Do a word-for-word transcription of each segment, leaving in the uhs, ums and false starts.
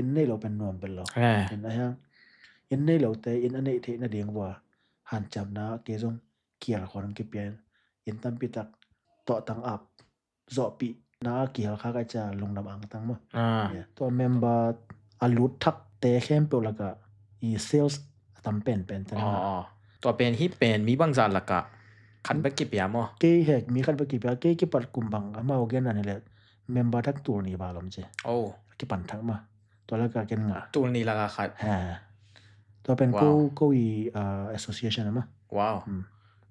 Inn nei lo pen nuam pen lo. Inn a hiang, inn nei lo te inn a neih theih nading vua hanciamna kei zong kial khawng kipia in, inn tampi tak tawhtang ap zawhpihna a kihel kha ka cia lungdam angtang maw. Tua member a lut thakte khempeuh lakah i sales a tam penpen te na. Tua pen hi pen mi bangzah lakah khat bek kipia maw? Kei hek mi khat bek kipia, kei kipat kum bang amau gen nan hileh member thak tul nih val om ci. Kipan thak maw. Tua lakah ken nga. Tul nih lakah khat. Tua pen ko ko i association a maw. Wow.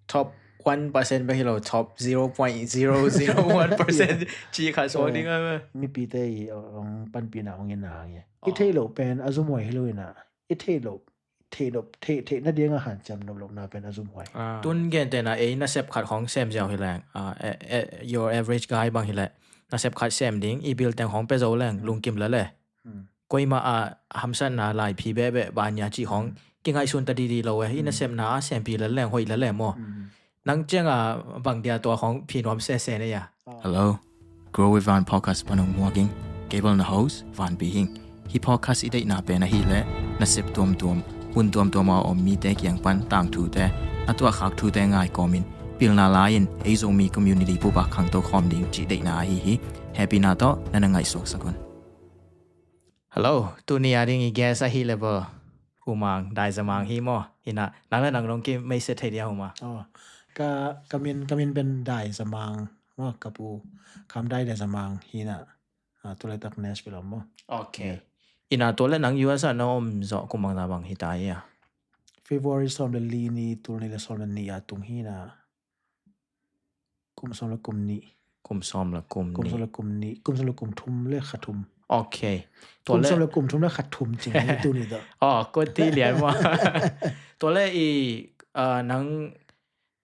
Top one percent bek hi lo, top zero point zero zero one percent ci khat suak ding a. Mipite i hong panpihna hong inn a hang i theih loh pen a zumhuai hi lo ina, i theih loh theih nop theih theih nading a hanciam nop lohna pen a zumhuai. Tun gentehna ei nasep khat khawng sem ziau hi leng, your average guy bang hileh nasep khat sem ding i bill teng khawng pia zo leng lungkim lele. Koima a hamsatna laiphi behbeh banya cih khawng kingaihsun ta didi lo e. I nasepna a sempih lel leng hoih lel e maw? Nang cianga bang dia tua khawng phi nuam sese ne ya? Hello. Grow with Van podcast pan hong muak ing. Kei bel na host Van Pi Hing. Hih podcast i deihna pen ahileh nasep tuamtuam, hun tuamtuam a om mite kiang pan tangthute, a tuahkhak thute ngai kawmin pilna lai-in ei Zomi community pupa khangto khawm ding cih deihna ahi hi. Hehpihna tawh na na ngaihsuaksak un. Hello, tuni a ding i guest ahi le bel Hu Mang, Dai Za Mang hi maw? Ina, nang le nang dong ki message thei dia Hu Mang. Ka, ka min, ka min pen Dai Za Mang maw, ka pu Kham Dai, Dai Za Mang hi na. Tulaitak Nashville om maw. Ok. Ina, tua le nang U S a na om zawh kum bangza bang hi ta ia? February sawm le li ni, tul ni le sawm le ni a tung hi na. Kum sawm le kum nih. Kum sawm le kum nih. Kum sawm le kum nih. Kum sawm le kum thum le kha thum. Ok. Kum sawm le kum thum le kha thum cing hi tuni dah. Oh, ko ti lian maw. Tua le i, nang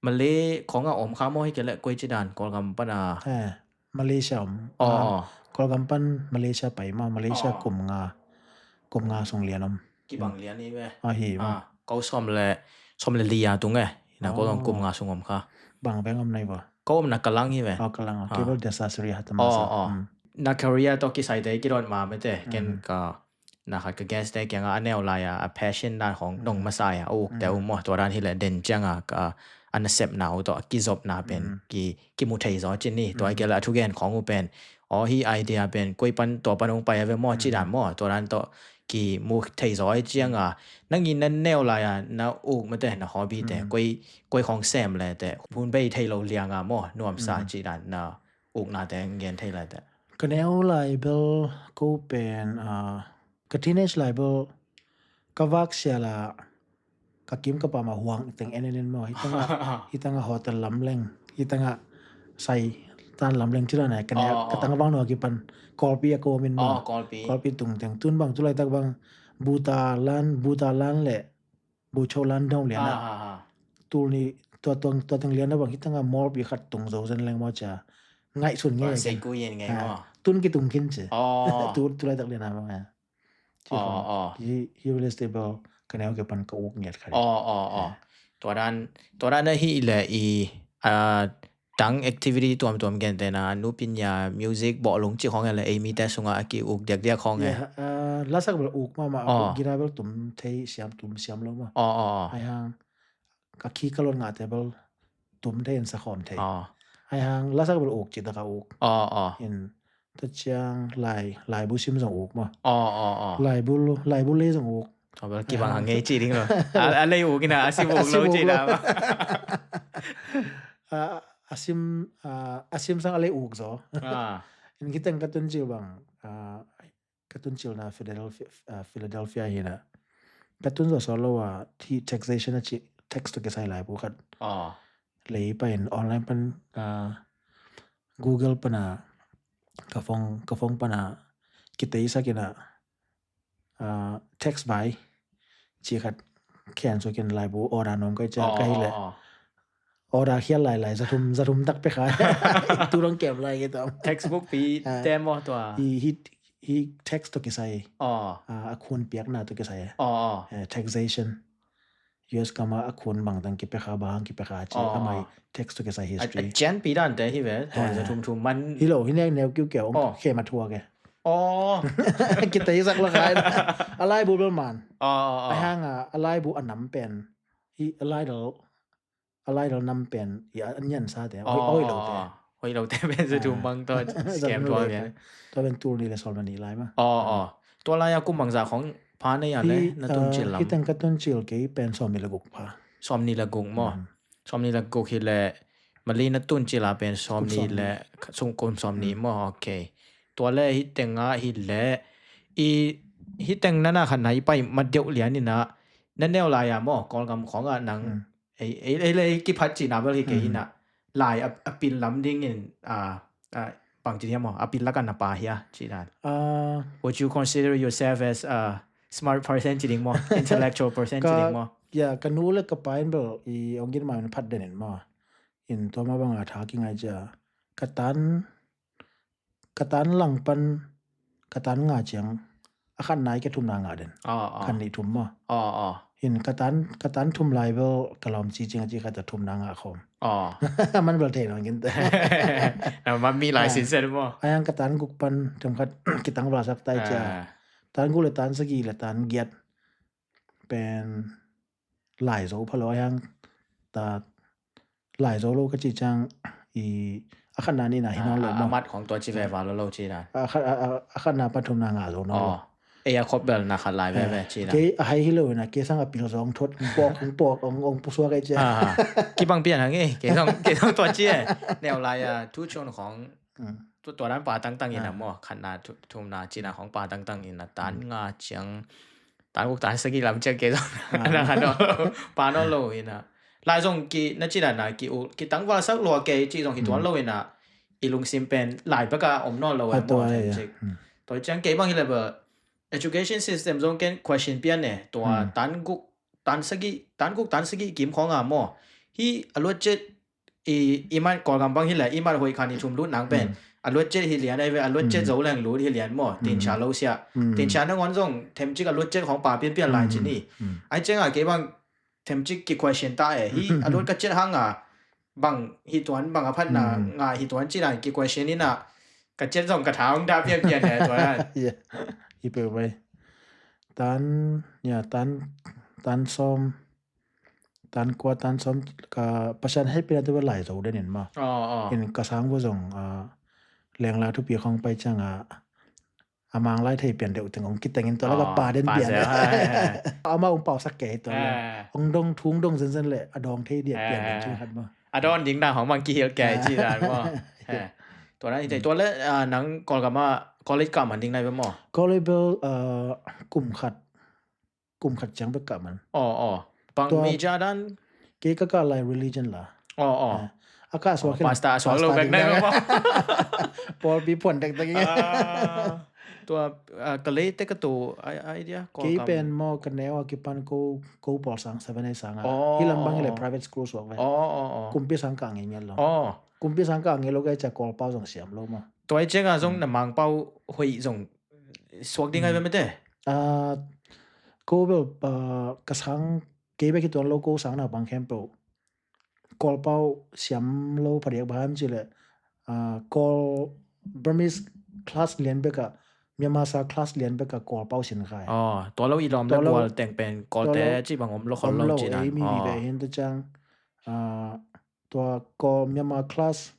Malay khawng a om kha maw, hi kei le koi ci dan Kawlgam pan a? Malaysia om. Kawlgam pan Malaysia pai maw, Malaysia kum nga. Kum nga sung lian om. Kibang lian hi ve. Ahi maw. Ko sawm le, sawm le li a tung e. Ina ko dong kum nga sung om kha. Bang veng om nai va? Ko omna Kalang hi ve. Kalang. Kei bel Desa Sri Hatta Masa. Na career tawh kisai te kidon ma mete. Ken ka na khat ka guest te kianga a neu lai a, a passion dan khawng dong masa a, a uk te um maw, tua dan hi le den cianga ka a nasepna uh tawh a kizopna pen ki, kimu thei zaw cin ni. Tua hi kei le a thugen khawng uh pen, aw, hi idea pen koi pan, tua pan hong pai a ve maw, ci dan maw, tua dan tawh kimu thei zaw ai cianga, nang i na neu lai a na uk mate, na hobby te koi, koi khawng sem le te hun bei thei lo lianga maw, nuamsa ci dan na ukna te gen thei lai te. Ka neu lai bel ko pen ka teenage lai bel ka vak sia la ka kim ka pama huang teng en en en maw, hitanga, hitanga hotel lam leng, hitanga sai tan lam leng cila nai ka neu, ka tang vang no kipan Kawlpi a ko min maw. Kawlpi tung teng tun bang tulai tak bang buta lan, buta lan le bucho lan dong lian a. Tul ni tua tuang, tua teng lian a bang hitanga mawlpi khat tung zo zen leng maw cia. Ngaihsun nge. Tun kitung khin ci. Tulai tak lian a bang a. Hi, hi real estate bel ka neu ke pan ka uk ngiat kha. Tua dan, tua dan a hi le i, a, dang activity tuamtuam gentehna, nupinya, music, bawhlung cih khawng e le ei mite sungah a ki uk diakdiak khawng e. Lasak bel uk mahmah, gira bel tum thei siam, tum siam lo mah. Ai hang ka khi ka lon ngahte bel tum thei in sakhawm thei. Ai hang lasak bel uk cih taka uk. In Tua ciang lai, laibu sim zong uk maw. Aw, aw, aw. Laibu, laibu lei zong uk. Aw, bel kibang hang ngei ci ding lo. A, a lei uk ina, a sim uk lo ci na maw. A, a sim, a, a sim sang a lei uk zaw. In kiteng ka tun cil bang, a, ka tun cil na Philadelphia, a, Philadelphia hi na. Ka tun zaw saw lo a, thi taxation a ci, tax to kisai laibu khat. Lei pa in online pan, a, Google pana ka phone, ka phone pana kiteisak ina, a, text by ci khat khen suakin laibu order nuam kai cia kai le. Order khial lai lai, zathum, zathum tak pe kha. Tu dong kem lai ke tam. Textbook pi tem maw tua. Hi, hi, hi text to kisai. A, a khun piakna to kisai. Eh, taxation. U S gama a khun bangtang kipia kha, bang kipia kha ci, amai tax to kisai history. A cianpi dante hi ve, tua za thum thum man. Hi lo, hi nek neu kiu kiau, khe ma thua ke. Aw. Kiteisak lo kha in. A laibu bel man. Aw, aw, aw. Ahang a, a laibu a nam pen. Hi a laidal, a laidal nam pen. Hi a nian sa te. Hoi, hoi lo te. Hoi lo te pen sa thum bang to. Scam to a pen. To pen tul ni le sol mani lai ma. Aw, aw. Tua lai a kum bang za khong pha nei a le na tun cil lam. Hiteng ka tun cil kei pen som ni le guk pha. Som ni le guk maw. Som ni le guk hi le Mali na tun cil a pen som ni le sung kum som ni maw. Okay. Tua le hiteng a hi le i hiteng na na khan na i pai ma deuh lian ina na neu lai a maw Kawlgam khong a nang ei ei ei le kiphat cina bel hi kei ina lai a pil lam dingin a bang ci hiam maw a pil lakan a pa hia ci dan. Would you consider yourself as a smart person ci ding maw, intellectual person ci ding maw? Ya, ka nu le ka pa in bel i ong gin ma in phat den in maw. In tua ma bang a tha ki ngai cia ka tan ka tan lang pan ka tan nga ciang a khan nai ka thum na nga den. Khan ni thum maw. In ka tan ka tan thum lai bel ka lawm ci ciang a ci khat a thum na nga khom. Man bel thei nong gin te. Man mi lai sin sen maw. Ayang ka tan guk pan thum khat kitang bel sak tai cia. Tan guk le tan sagi le tan giat pen lai zo pha lo ayang ta lai zo lo ka ci ciang i a khan na ni na hi nong lo maw. Amat khong tua ci ve va lo lo ci na. A khan na pan thum na nga zo nong lo. Ei a khop bel na khat lai veve ci na. Kei a hai hi lo na kei sang a pil zong thot ong pok ong pok ong ong pusua kei cia. Kibang pian hang ei kei zong kei zong tua ci e. Neu lai a thu chun khong tua dan pa tangtang in a maw khat na thum na ci na khong pa tangtang in a tan nga ciang tan guk tan sagi lam ciang kei zong na khat no pa no lo in a. Lai zong ki na ci na na ki u ki tang val sak lua kei ci zong hi tuan lo in a. I lungsim pen lai bek a om nawn lo a maw themcik. Tua ciang kei bang hi le bel education system zong ken question pian e tua tan guk tan sagi tan guk tan sagi kim khong a maw hi a luat cet i i man Kawlgam bang hi le i man hoih khan i thum lut nang pen a luat cet hi lian ai ve a luat cet zo leng lut hi lian maw tincha lo sia. Tincha nangon zong themcik a luat cet khong pa pian pian lai ci ni. Ai ciang a kei bang themcik ki question ta e hi a luat ka cet hang a bang hi tuan bang a phat na nga hi tuan ci na ki question in a ka cet zong ka tha hong da pian pian e tua na. Hi pe bai tan ya tan tan som tan kua tan som ka Pasian hei pina te lai zo den in ma. In ka sang vo zong lengla thupi khong pai ciang a a mang lai thei pian deuh teng ong kiteng in tua la ka pa den pian. Ama ong pau sak kei tua la ong dong thung dong zen zen le a dong thei dia pian den chung khat ma. A don ding na hong mang kihil kei ci dan maw. Tua na i tua le nang Kawlgam a college kah man ding nai ve maw? College bel kum khat kum khat ciang bek kah man. Aw aw. Bang major dan? Kei ka kah lai religion la. Aw aw. A kah suak hi. Pastor a suak lo bek nai maw? Pawlpi phuan dekdek i. Tua ka lei te ka tu idea. Kei pen maw ka neu a kipan ko ko pawl sang seven eight sang a. Hi lam bang hi le private school suak ve. Aw aw aw. Kumpi sang kah ngei ngel lo. Aw. Kumpi sang kah ngei lo kei cia Kawlpau zong siam lo maw. Tua i ciang a zong na Mangpau hoih zong suak ding ai ve mete. Ko bel ka sang kei bek hi tuan lo ko sang na bang khempeuh Kawlpau siam lo phadiak bang ham ci le Kawl Burmese class lian bek a Myanmar sa class lian bek a Kawlpau sin khai. Tua lo i lawm le bual teng pen Kawlte ci bang om lo khol lo ci na. Ei mi mi ve hin te ciang tua Kawl Myanmar class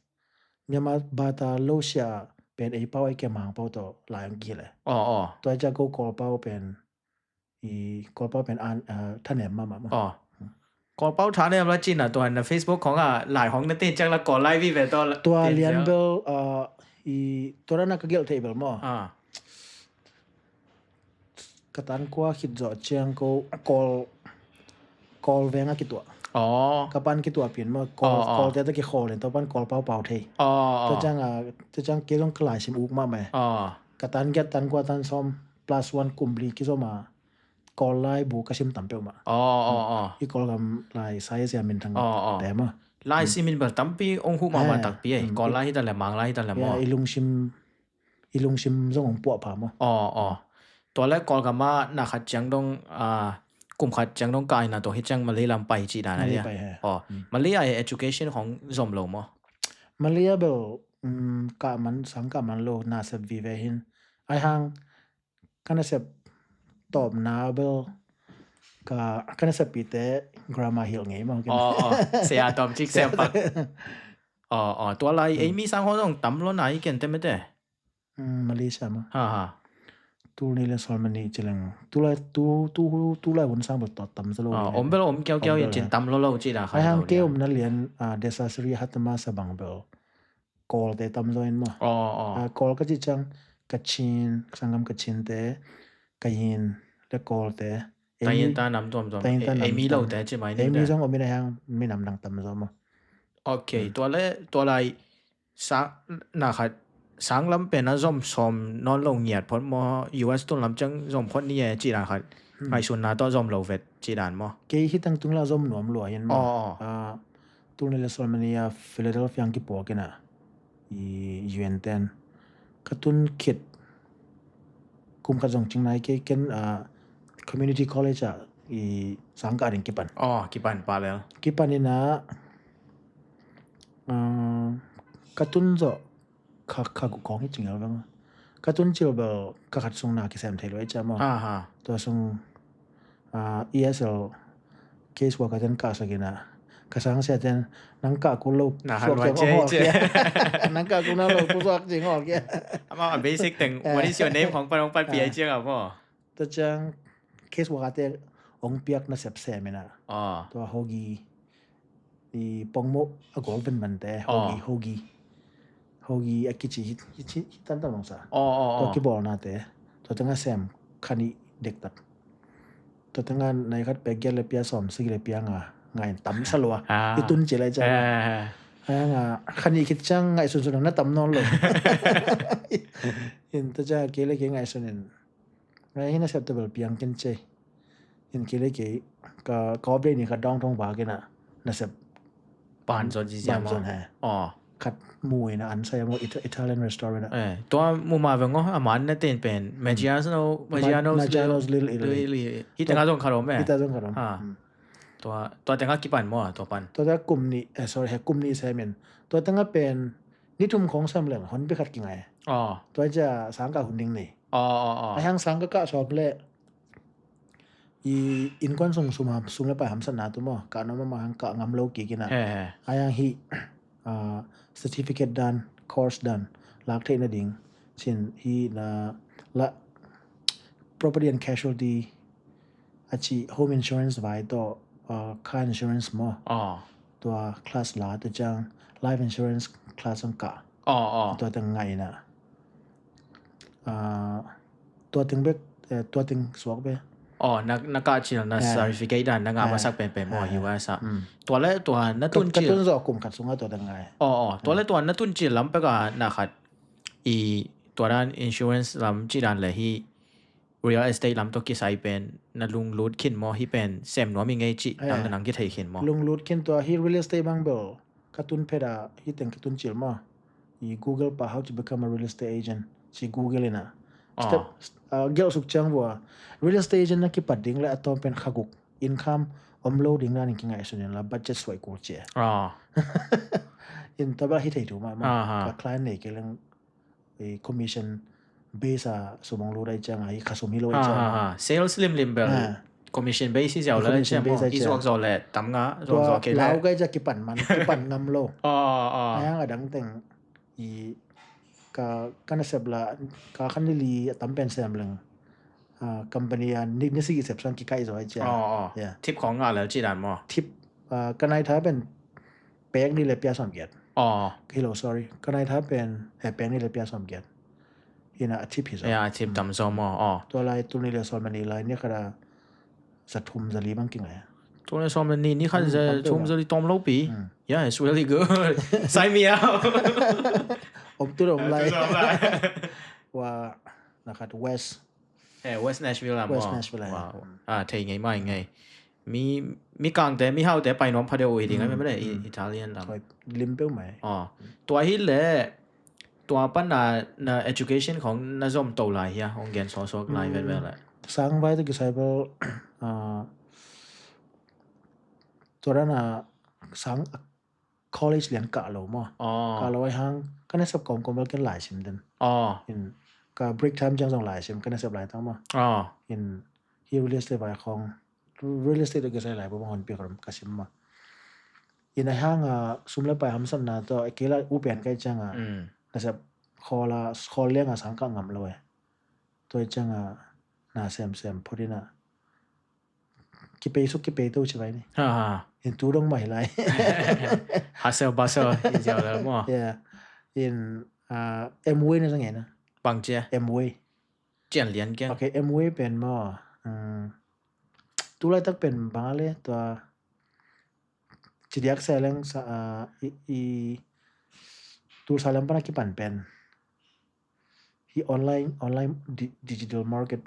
Myanmar bata lo sia pen ei pau ei ke Mangpau tawh lai ang kile. Tua i ciang ko Kawlpau pen i Kawlpau pen an thanem mahmah maw? Kawlpau thanem la cina tua na Facebook khong a lai hong na tin ciang la Kawl lai vive tawh la. Tua lian bel i tua na ka gelh thei bel maw? Ka tan kua khit zawh ciang ko Kawl Kawl veng a kituah. Ka pan kituah pian maw Kawl Kawlte ta kikhawl in tua pan Kawlpau pau thei. Tua ciang a tua ciang kei zong ka lai sim uk mahmah e. Ka tan giat tan kua tan sawm plus one kum li kizom a Kawl lai bu ka sim tam peuhmah. Aw aw aw. I Kawlgam lai sai sia min thang te mah. Lai sim min bel tampi ong huh mahmah takpi ei. Kawl lai hi ta le Mang lai hi ta le maw. I lungsim i lungsim zong ong puah pha maw. Aw aw. Tua le Kawlgam ah na khat ciang dong kum khat ciang dong ka aina tua hi ciang Malay lam pai cih dan a dia. Aw Malay ah education hong zom lo maw. Malay ah bel kah man sang kah man lo na sep vive hin Ai hang ka nasep tawpna bel ka, ka naseppihte grammar hilh ngei maw. Aw, aw. Sia tawm cik sem pak. Aw, aw. Tua lai ei mi sang hong zong tam lo na i ken te mete. Malaysia maw. Ha, ha. Tul nih le sawm le nih ci leng. Tulai, tu, tu, tulai hun sang bel tawt tam sa lo. Aw, om bel om kiaukiau in cin tam lo lo ci da khai. Ai hang kei omna lian, ah, Desa Seri Hatama Sabang bel Kawlte tam zaw in maw. Aw, aw. Ah, Kawl ka cih ciang Kachin, sanggam Kachinte, Kayin le Kawlte. Tayin ta nam tuamtuam. Tayin ta nam tuam. Ei mi lote ci mai ni. Ei mi zong om in a hang minam dang tam zaw maw. Ok, tua le, tua lai, sa, na khat, sang lam pen a zom sawm nawn lo ngiat phot maw, U S tun lam ciang zom phot ni e ci na khat. Ngaihsunna tawh zom lo vet ci dan maw. Kei hi tang tung la zom nuam lua hin maw. Aw, aw. Ah, tul nih le sawm le nih a Philadelphia ang kipuak in a, i U N ten. Ka tun khit kum khat zong cing nai kei ken, ah, community college ah i sang kah ding kipan. Aw, kipan pa lel. Kipan in a, ah, ka tun zawh kha, kha guk khawng hi cing el bang. Ka tun cil bel kha khat sung na kisem thei lo e cia maw. Aha. Tua sung, ah, E S L case worker ten kah sak in a. Ka sangsia ten nang kah kul lo. Na han suak wan ceng cia, cia. Nang kah kul na lo kul suak ceng aw kia. Ama basic teng, what is your name khong pan hong pan pi ai ciang a maw. Tua ciang case worker te hong piak nasep sem in a. Aw. Tua hogi i pongmoh a gol venvante, hogi, hogi. Hogi a kici hi, hi, hi, hi tantan longsa. Aw, aw, aw. Tua kibawlnate. Tua tengah sem kha nih dektak. Tua tengah nai khat pek giat le pia sawm, sigi le pia nga, nga in tam sa lua. Ah. I tun ci lai ciang. Ah. Ai hang a, kha nih khit ciang ngaihsunsun na tam nawn lo. In tua ciang kei le kei ngaihsun in. Ngai hi nasep tabel piang ken cei. In kei le kei ka, ka update ni ka dawng thong ba kena nasep. Ban zon ziziang ban zon he. Aw. Khat mu in a an sai mo Ita-, Italian restaurant a. Eh, tua mu ma veng o, a man na ten pen. Maggiano's, Maggiano's Little Italy. Hi tengah zong khat om e. Hi tengah zong khat om. Ha. Tua, tua tengah kipan mo, tua pan. Tua tengah kum ni, eh, sorry, he kum ni sai men. Tua tengah pen, ni thum khong sam leng, hon pi khat kingai. Aw. Tua cia sang ka hun ding nei. Aw, aw, aw. Ai hang sang ka kah sawm le. I innkuan sung sum ham, sum le pai hamsatna tu maw. Kah nuam mahmah hang kah ngam lo kik in a. He, he. Ai hang hih, ah, certificate dan, course dan, lak theih nading. Cin hih na la property and casualty a cih home insurance vai tawh, ah, car insurance maw. Aw. Tua class la tua ciang life insurance class ang kah. Aw, aw. Tua teng ngai in a. Ah, tua teng bek, eh, tua teng suak bek. Aw, na, na kah cil na certificate dan na ngah masak penpen maw, U S a. Tua le tua na tun cil. Ka tun zawh kum khat sungah tua teng ngai. Aw, aw. Tua le tua na tun cil lam pek a na khat i tua dan insurance lam ci dan le hi real estate lam tawh kisai pen na lunglut khin maw, hi pen sem nuam i ngei cih nang le nang kithei khin maw. Lunglut khin tua hi real estate bang bel ka tun phet a hi teng ka tun cil maw. I Google pa how to become a real estate agent ci Google in a. Aw. Step, ah, gelh suk ciang vua real estate agent na kipat ding le a tawm pen kha guk income om lo ding dan in kingaihsun in la budget suai kul cia. Aw. In tua bel hi thei thu mah maw. Aha. Ka client nei kei leng i commission base a sum hong lut ai ciang a, i kha sum hi lo ai ciang a. Ha, ha, ha. Sales limlim bel. Ha. Commission base i ziau la ai ciang a. Commission base ai ciang a. I zuak zaw le tam nga, zuak zaw kei le. Lau kai ciang kipan man, kipan ngam lo. Aw, aw, aw. Ai hang a dang teng i ka, ka nasep la, ka khan li li a tam pen sem leng. Ah, company a ni, ni sigi sep sang kikai zaw ai ciang a. Aw, aw. Yeah. Tip khong ngah lel ci dan maw. Tip, ah, ka nai tha pen pek ni le pia sawm giat. Aw. Hi lo, sorry. Ka nai tha pen, eh, pek ni le pia sawm giat. Hi na a tip hi zaw. Ya, a tip tam zaw maw. Aw. Tua lai tul ni le sawm ni lai ni khat a za thum za li bang kingai. Tul ni sawm ni ni khat za thum za li tom lo pi. Yeah, it's really good. Sign me up. Om tu om lai. Om tu om lai. Wa na khat West. Eh, West Nashville lam. West Nashville lam. Wow. Ah, thei ngei mai ngei. Mi, mi kangte, mi haute pai nuam pha deuh uh hi ding ai meh meh le, Italian lam. Hoi, lim peuh mai. Aw. Tua hi le, tua pan na, na education khong na zom to lai hia, hong gen sawsawk lai vet vet le. Sang vai te kisai bel, ah, tua dan a sang college lian kah lo maw. Aw. Kah lo ai hang, ka nasep kawmkawm bel ken lai sim den. Aw. In, ka break time ciang zong lai sim, ka nasep lai tang maw. Aw. In hi real estate vai khong, real estate tawh kisai lai bang honpi khong ka sim maw. In a hang a sum le pai hamsatna tawh a kila u pen kai ciang a Mm. nasep khawl a khawl liang a sang ka ngam lo e. Tua ciang a na sem sem phot in a kipei suk kipei to ci vai ni. Ha ha. In tu dong mah hi lai. Hustle bustle i ziau lel maw. Yeah. In uh, Amway na zang e na. Bang cia. Amway. Cian lian kian. Okay, Amway pen maw. Um, tu laitak pen bang a le tua ci diak sa leng sa uh, i, i tu sa leng pana kipan pen. Hi online online di, digital market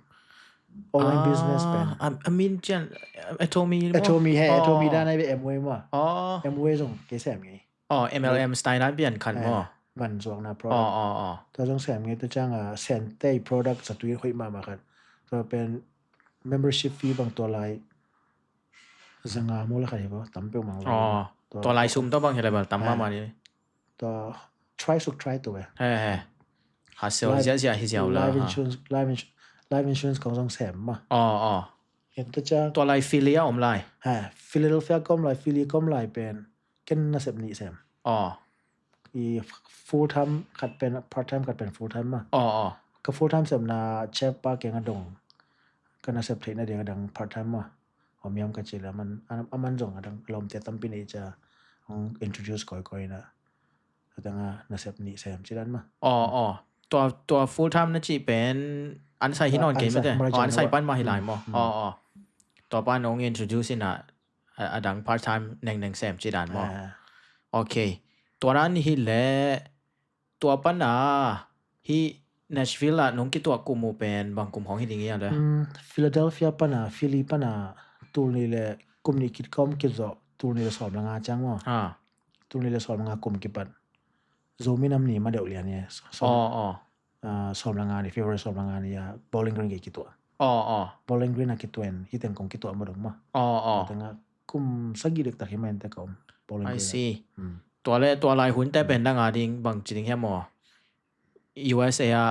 online business pen. I, I mean cian Atomy maw. Atomy he, Aw. Atomy dan ai be Amway maw. Aw. Amway zong ke sem nge. Aw, M L M style nan pian khan maw. Van zuak na Aw product. Aw Aw. Tua zong sem nge tua ciang a Sente product sa tui hoih mahmah khat. Tua pen membership fee bang tua lai zanga maw la khat hi bo tam peuh mang lai. Aw. Tua lai sum tawh bang hi lai bal tam mahmah ni. Tua try suk try tua. He he. Hustle ziahziah hi ziau la. Life insurance, life insurance, life insurance kong zong sem maw. Aw aw. En tua ciang Tua lai Philly a om lai. Ha, Philadelphia kom lai, Philly kom lai pen ken nasep nih sem. Aw. I full time khat pen part time khat pen full time maw. Aw aw. Ka full time sepna chef pa keng a dong ka nasep theihna ding a dang part time maw. Om yam ka ci le aman, aman zong a dang lawmte tampi nei cia hong introduce kawikawi na. A dang a nasep nih sem ci dan maw. Aw aw. Tua, tua full time na cih pen an sai hi nawn kei mate. Aw, an sai pan mah hi lai maw. Aw aw. Tua pan hong introduce in a, a dang part time nengneng sem ci dan maw. Okay. Tua dan hi le tua pana hi Nashville ah nong kituah kum uh pen bang kum hong hi ding hi a le. Philadelphia pana, Philly pana tul ni le kum ni kit kom kit zawh tul ni le sawm le nga ciang maw. Tul ni le sawm le nga kum kipat. Zomi nam ni ma deuh lian e. Aw aw. Sawm le nga ni, February sawm le nga ni a Bowling Green kei kituah. Aw aw. Bowling Green a kituah in hi teng kong kituah ma dong maw. Aw aw. Teng a kum sagih dek tak hi ma in te ka om Bowling Green. I see. Tua le tua lai hun te pen dang a ding bang ci ding hiam aw. U S A a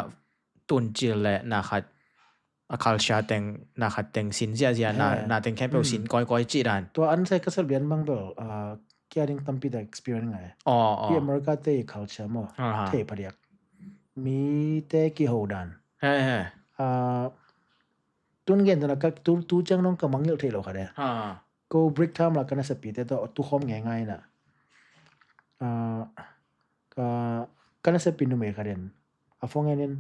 tuncil le na khat a culture teng na khat teng sin ziahziah na, na teng khempeuh sin kawikawi cih dan. Tua an sai ka sep lian bang bel kia ding tampi tak experience ngai. Aw aw. Hi America te culture maw. Thei phadiak. Mi te kiho dan. He he. Tun gen tana ka tu, tu ciang nong ka mangngilh theih lo kha de. Ko break time la ka nasepite tawh tu khawm ngeingai na. Ka, ka nasepi numei kha den a phone en in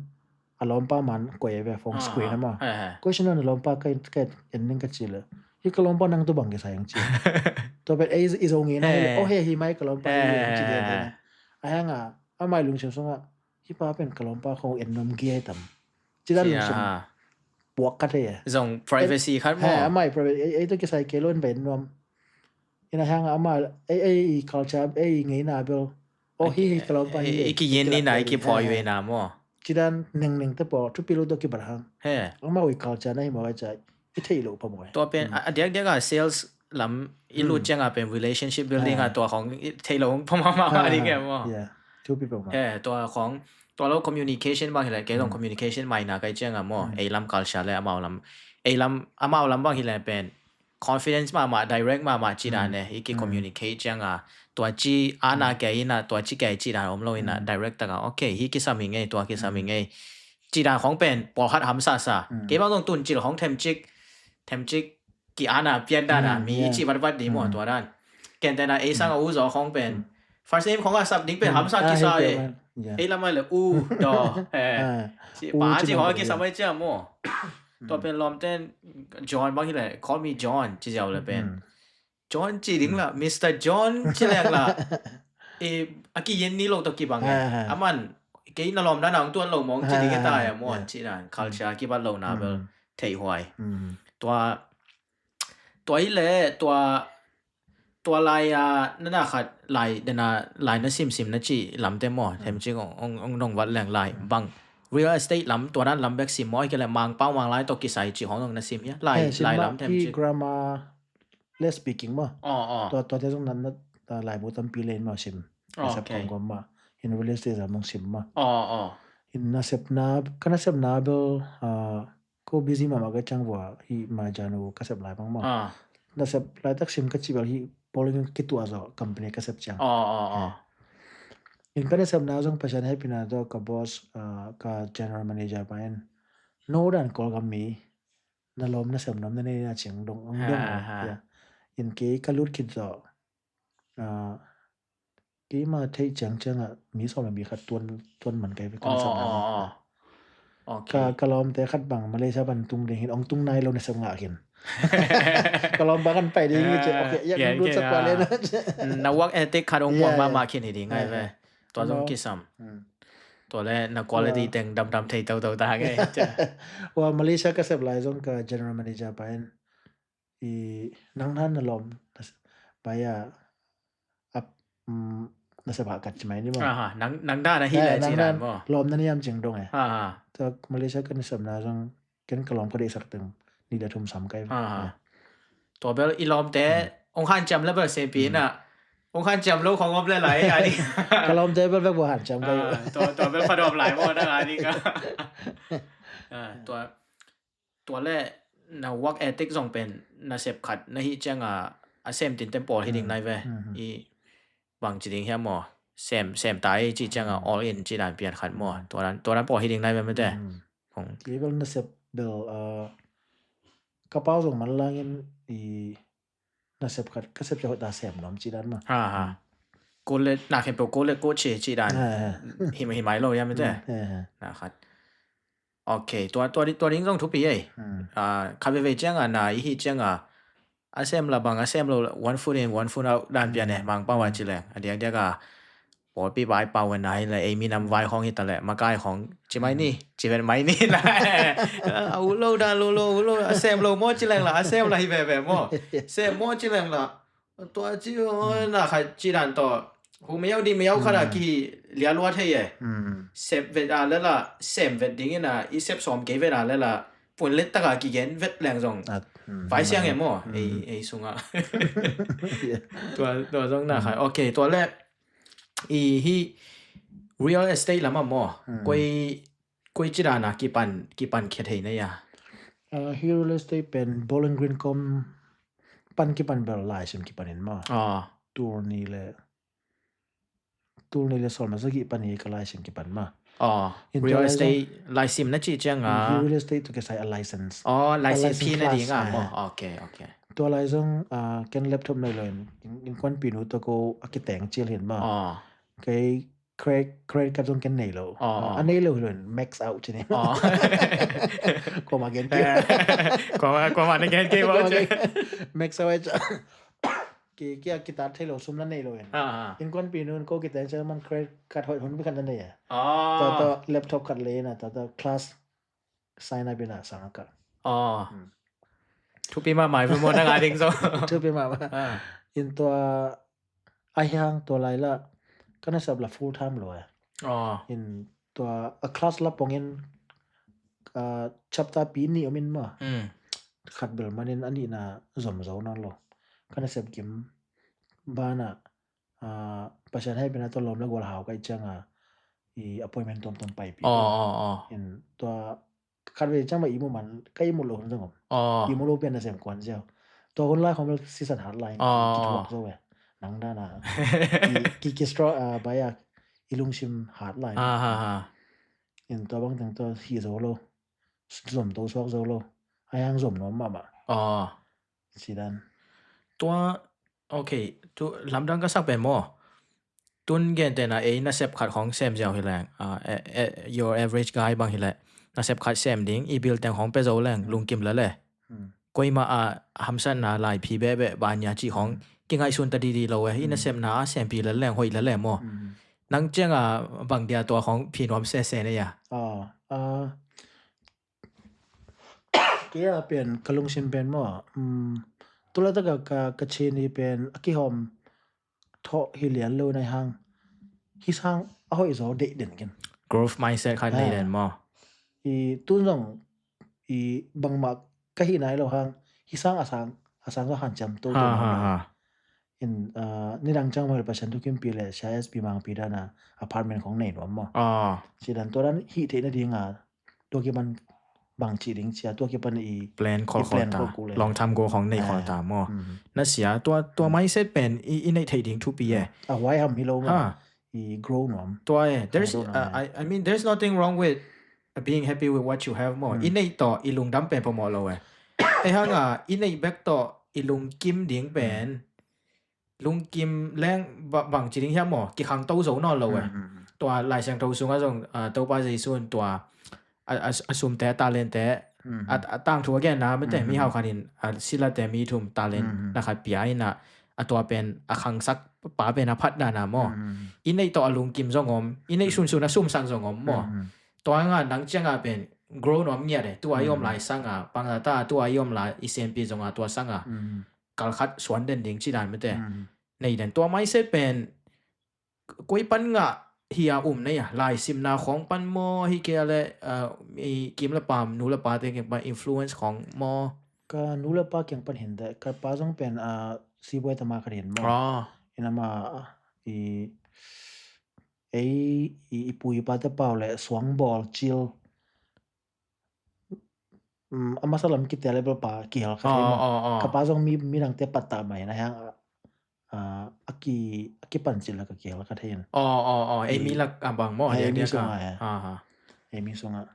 a lawmpa man koi a ve phone screen a maw. Koi sin a lawmpa ka en ning ka ci le hi ka lawmpa nang tu bang ke sa yang ci. Tua pen ei i zo ngei na hi le oh he hi mai ka lawmpa hi ci den. A hang a a mai lungsim sung a hi pa pen ka lawmpa khong en nom gi ai tam. Ci dan lungsim puak kha thei e. Zong privacy khat maw. A mai privacy ei to kisai kei lo en ven nuam. Ina hang a ama ei ei i culture ei ngeina bel oh hi hi ka lawmpa hi. I kiyin ni na i kiphawi ve na maw. Ci dan nengneng te pawl thupi lo to kibat hang. Ama ui culture na hi maw ai ca i thei lo pa maw. Tua pen a diakdiak a sales lam i lut ciang a pen relationship building a tua khong i thei lo pa maw maw ding e maw. Thupi pa maw. Tua khong tua lo communication bang hi le kei zong communication mai na kai ciang a maw ei lam culture le amau lam ei lam amau lam bang hi le pen confidence mahmah direct mahmah ci dan e i ki communicate ciang a tua ci ana kei ina tua ci kei ci dan om lo ina direct taka okay hi kisam hi ngei tua kisam hi ngei ci dan khong pen pawlkhat hamsa sa kei bang zong tuncil khong themcik themcik ki ana pian dan a mi i ci vatvat di maw tua dan. Ken tena ei sang a u zaw khong pen first name khong a sap ding pen hamsa kisa e. Ei lam a le u daw pa ci khong a kisam ai cia maw. Tua pen lawmten John bang hi le call me John ci ziau le pen John ci ding la Mister John ci leng la a kiyin ni lo tawh kibang e. Aman kei na lawm dan a hong tuan lo mawng ci ding e ta e a maw ci dan culture kibat lo na bel thei huai. Tua tua hi le tua tua lai a nana khat lai dena lai na simsim na ci lamte maw themcik ong nong vat leng lai bang real estate lam tua dan lam bek sim maw hi ke le mangpau manglai tawh kisai ci hong nong na sim hia lai lai lam themcik. Grammar le speaking maw. Tua tua te zong nan na laibu tampi le in maw sim. Sep kong gom maw in real estate a mong sim maw. In nasepna, ka nasepna bel, ah, ko busy mahmah ka ciang vua, hih Marijano ka sep lai bang maw. Ah. Nasep laitak sim ka cih bel hih bowling kituah zawh company ka sep ciang. Ah, ah, ah. In ka nasepna zong Pasian hehpihna tawh ka boss, ah, ka general manager pa in, no dan Kawlgam mi, na lawm nasem nuam na nei na ciang dong, ong dong. Ha, ha. Ya. In kei ka lut khit zawh, ah, keima theih ciangciang ah mi sawm le mi khat tuan, tuan man kai ve ka nasepna. Oh, oh, oh. Okay. Ka, ka lawmte khat bang Malaysia pan tung ding hin, ong tung nai lo nasep ngah khin. Ka lawm bang kan pai ding hi ci. Ah, okay, ya, ya, ong lut sak pa le na. Na work ethic khat ong muang mahmah khin hi ding ngai ve. Tua zong kisam. Tua le na quality teng damdam thei toto ta ngai. Ua Malaysia ka sep lai zong ka general manager pa in, i nang dan na lawm, na s-, pa ya, ap, mm, nasep hah khat ci mai ni maw. Aha, nang, nang dan ahi le ci dan maw. Lawm na niam cing dong e. Aha. Tua Malaysia ka nasepna zong ken ka lawm ka deihsak teng nih le thum sam kai. Aha. Tua bel i lawmte ong hanciam le bel sepi na. Ong hanciam lo khong om le lai, ani. Ka lawmte bel bek bua hanciam kai. Ah, tua, tua bel padawm lai maw na, ani ka. Ah, tua, tua le na work ethic zong pen nasep khat na hih ciang a, a sem tinten pawl hi ding nai ve. I bang ci ding hiam maw? Sem, sem tai ci ciang a all in ci dan pian khat maw? Tua dan, tua dan pawl hi ding nai ve mate. Kei bel nasep bel, ah, ka pau zong manlangin i nasep khat, ka sep cia hoih ta sem nuam ci dan maw. Ha, ha. Ko le, na khempeuh ko le ko ce ci dan. Ha, ha. Hi, hi mai lo ya mate. Ha, ha. Na khat. Okay, tua, tua, tua ding zong thupi ei. Ah, khat veivei ciang a, na i hih ciang a, a sem la bang, a sem lo, one foot in, one foot out dan pian e, Mangpau a ci leng. A diakdiak a, pawlpi vai pau a na hi le, ei minam vai khong hi ta le, makai khong, ci mai ni, ci vet mai ni la. A ut lo dan lo lo, ut lo, a sem lo maw ci leng la, a sem la hi veve maw. Sem maw ci leng la. Tua ci, oi, na khat ci dan tawh. Hu mayau di mayau khat a ki lia lua thei e. Sep vet a le la, sem vet ding in a, i sep sawm kei vet a le la, pun let tak a ki gen vet leng zong. Vai siang e maw, ei, ei sung a. Tua, tua zong na khat. Okay, tua le, i hi real estate lam a maw. Koi, koi ci dan a kipan, kipan khia thei na ya. Ah, hi real estate pen Bowling Green kom pan kipan bel license kipan in maw. Ah. Tul ni le, tul ni le sawm le sagih pan hi ka license kipan maw. Ah, real estate license na ci ciang a. Hi real estate tu kisai a license. Oh, license fee na ding a maw. Okay, okay. Tua lai zong, ah, ken laptop nei lo in, in, innkuanpih nu tawh ko a kiteng cil hin maw. Ah. Kei credit, credit card zong ken nei lo. A nei lo hi lo in, max out ci ni. Kuama gen kei. Kuama, kuama na gen kei maw ci. Max out ai ca. Ki, ki a kitat thei lo, sum na nei lo in. Innkuanpih nu in ko kiteng cil man credit card hoih hun pi khat na nei a. Tua, tua laptop khat le na, tua, tua class sign up in a sang a ka. Thupi mahmah i maw na ngai ding zong. Thupi mahmah. In tua a hiang tua lai la, ka nasep la full time lo e. In tua a class la pongin, ah, chapter pi nih om in maw. Khat bel manin a nihna zom zo nawn lo. Ka nasep kim bana, ah, Pasian hehpihna tawh lawm le gual hau ka hih ciang a, i appointment tuamtuam paipi. In tua khat vei ciang mah i mu man, ka i mu lo hun zong om. I mu lo pian na sem kuan ziau. Tua hun lai khong bel sisan hat lai, ki, ki thuak zo ve. Nang dan a. Ki, ki, ki strong, ah, bai a, i lungsim hat lai. In tua bang teng tua hi zo lo. Zom to suak zo lo. A hiang zom nuam mahmah. Ci dan. Tua, okay, tu lamdang ka sak pen maw. Tun gentehna ei nasep khat khong sem ziau hi leng, ah, eh, eh, your average guy bang hi leh, nasep khat sem ding, i bill teng khong pia zo leng, lungkim lel e. Koima a hamsatna lai phi behbeh ban ya cih khong kingaihsun ta didi lo e, i nasepna a sem phi lel leng, hoih lel e maw. Nang ciang a bang dia tua khong phi nuam sese ne ya. Ah, ah, kei a pen ka lungsim pen maw. Um, tulaitak a ka, ka Chin hi pen a kihawm thawh hi lian lo nai hang. Hi sang a hoih zaw deih den ken. Growth mindset khat nei den maw. I tun zong i bangmah ka hi nai lo hang. Hi sang a sang, a sang zaw hanciam to to. In, ah, nidang ciang mah Pasian thukimpih le Sia S P Mangpi dan a apartment khong nei nuam maw. Ah. Ci dan tua dan hih theih nading a tua kipan bang ci ding cia, tua kipan i plan khol i plan khol ta, khol kul e. Long term goal khong nei khol ta maw. Mm. Na sia tua, tua mindset pen i, i neih theih ding thupi e. A huai ham hi lo maw. Ha. I grow nuam. Tua e. There's, grow nuam uh, e. I, I mean, there's nothing wrong with being happy with what you have maw. Mm. I neih tawh i lungdam pen phamawh lo e. E hang a, i neih bek tawh i lungkim ding pen. Mm. Lungkim leng ba-, bang ci ding hiam maw, kikhangto zo nawn lo e. Mm, mm, mm. Tua Lai Siangtho sungah zong, ah, Topa Jesu in tua a, a, a sumte, a talente, mm, a, a tangthu a genna mite, mm, mi, mm, hau khat in, a silate mi thum talent, mm, mm, na khat pia in a, a tua pen a khangsak pa pen a phat dan a maw. Mm, mm. I neih tawh a lungkim zong om, i neih, mm, sunsun a sumsak zong om maw. Mm, mm. Tua nga nang ciang a pen grow nuam ngiat e, tua i om, mm, lai sang a, pangzata tua i om lai i senpi zong a tua sang a. Mm. Kal khat suan den ding ci dan mite. Mm. Nei den tua mindset pen koi pan ngah hi a um nei a, laisimna khong pan maw, hi kei a le, ah, i kim le pam, nu le pate kiang pan influence khong maw. Ka nu le pa kiang pan hi in de, ka pa zong pen, ah, sibuai tama khat hi in maw. Ah. Ina ma, i, ei, i, i pu i pate pau le suang bawl cil. Mm, a masa lam kite level pa kihel kha thei maw. Oh, oh, oh. Ka pa zong mi, midangte pattah mai na hiang, ah, a ki, a kipan cil la ka kihel kha thei in. Oh, oh, oh. Ei mi lak a bang maw, ei mi sunga, eh. Ei mi sunga.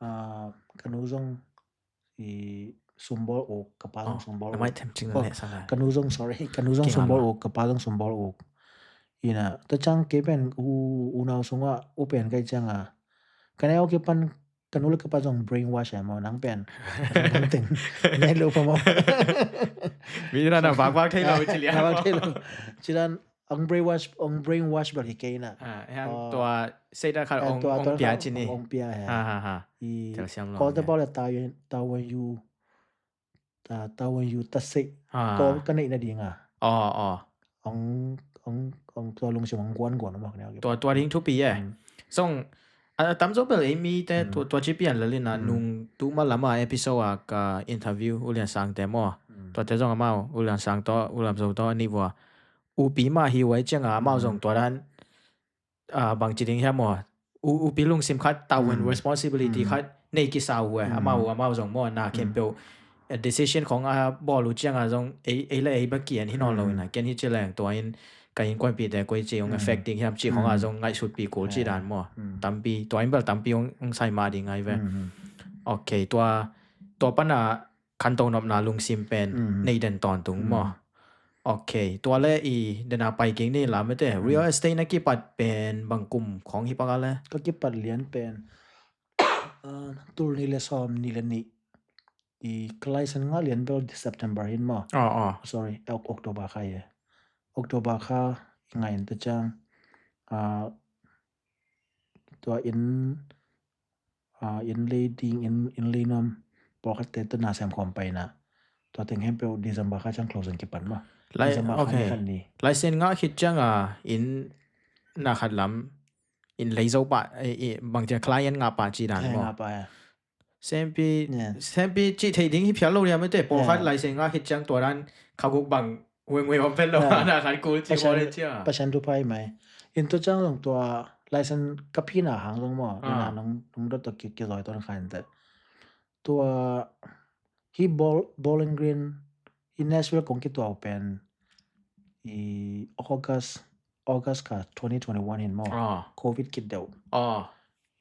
Ah, ka nu zong i sumbawl uk, ka pa zong sumbawl uk. Ka nu zong, sorry, ka nu zong sumbawl uk, ka pa zong sumbawl uk. Ina, ta ciang kei pen u, unau sunga, u pen kai ciang a. Ka neu kipan ka nu le ka pa zong brainwash e maw, nang pen. Nang teng. Nai lo pa maw. Mi dan a vak vak thei lo ci lian. Vak thei lo. Ci dan ong brainwash, ong brainwash bel hi kei na. Ah, tua sei da khat ong pia ci ni. Ong pia he. Ha, ha, ha. I Kawlta pau le Tawen Yu, Tawen Yu ta sei. Tua ka neih nading a. Oh, oh. Ong, ong, ong tua lungsim ong guan guan maw. Tua, tua ding thupi e. Zong, a, a tamzaw bel ei mite, mm, tua, tua ci pian lalin a, mm, nung tuma lama episode a ka interview U Lian Sang te maw. Mm. Tua te zong amau, U Lian Sang tawh, U Lam Zo tawh, a ni vua. Upi mah hi uai ciang a, amau, mm, zong tua dan, ah, bang ci ding hiam maw. U, upi lungsim khat, tawen, mm, responsibility, mm, khat, nei kisa uh e, mm, amau, amau zong maw, na, mm, khempeuh. Eh, decision khong a bawl uh ciang a zong, ei, ei le ei bek kian hi nawn lo, mm, ina, ken hi ci leng tua in, ka innkuanpihte koi ci ong, mm, effect ding hiam ci khong a, mm, zong ngaihsutpih kul ci dan maw. Mm. Tampi, tua in bel tampi ong, ong sai mah ding ngai ve. Mm. Ok, tua, tua pan a khanto nopna lungsim pen, mm, nei den tawntung maw. Mm. Ok, tua le i dena pai kik ni lam mete. Mm. Real estate na kipat pen bang kum khong hi pak a le? Ka kipat lian pen, ah, tul nih le sawm nih le nih. I ka license ngah lian bel September hin maw. Oh, oh. Sorry, Oc-, October kha e. October kha i ngah in ta ciang, ah, tua inn, ah, inn lei ding, inn, inn lei nuam pawlkhatte tawh na sem khawm pai na. Tua teng khempeuh December kha ciang closing kipan maw. Lai-, December kha, ok, ni khat ni. License ngah khit ciang a inn na khat lam, inn lei zo pah, eh, eh, bang ciang client ngah pah ci dan maw. Ngah pah, eh. Sempi, yeah, sempi cih theih ding hi phial lo liam ete, pawlkhat, yeah, license ngah khit ciang tua dan kha guk bang huenghueng om pen lo, yeah, na khan kul ci, Pasian, maw le cia. Pasian thupha hi mai. In tua ciang zong tua license ka phina hang zong maw, ah, ina nong, nong dot tua ki, kizoi ton khan te. Tua hi Bowl-, Bowling Green, hi Nashville kong kituau pen i August, August ka twenty twenty-one hin maw. Ah. Covid kit deuh. Ah.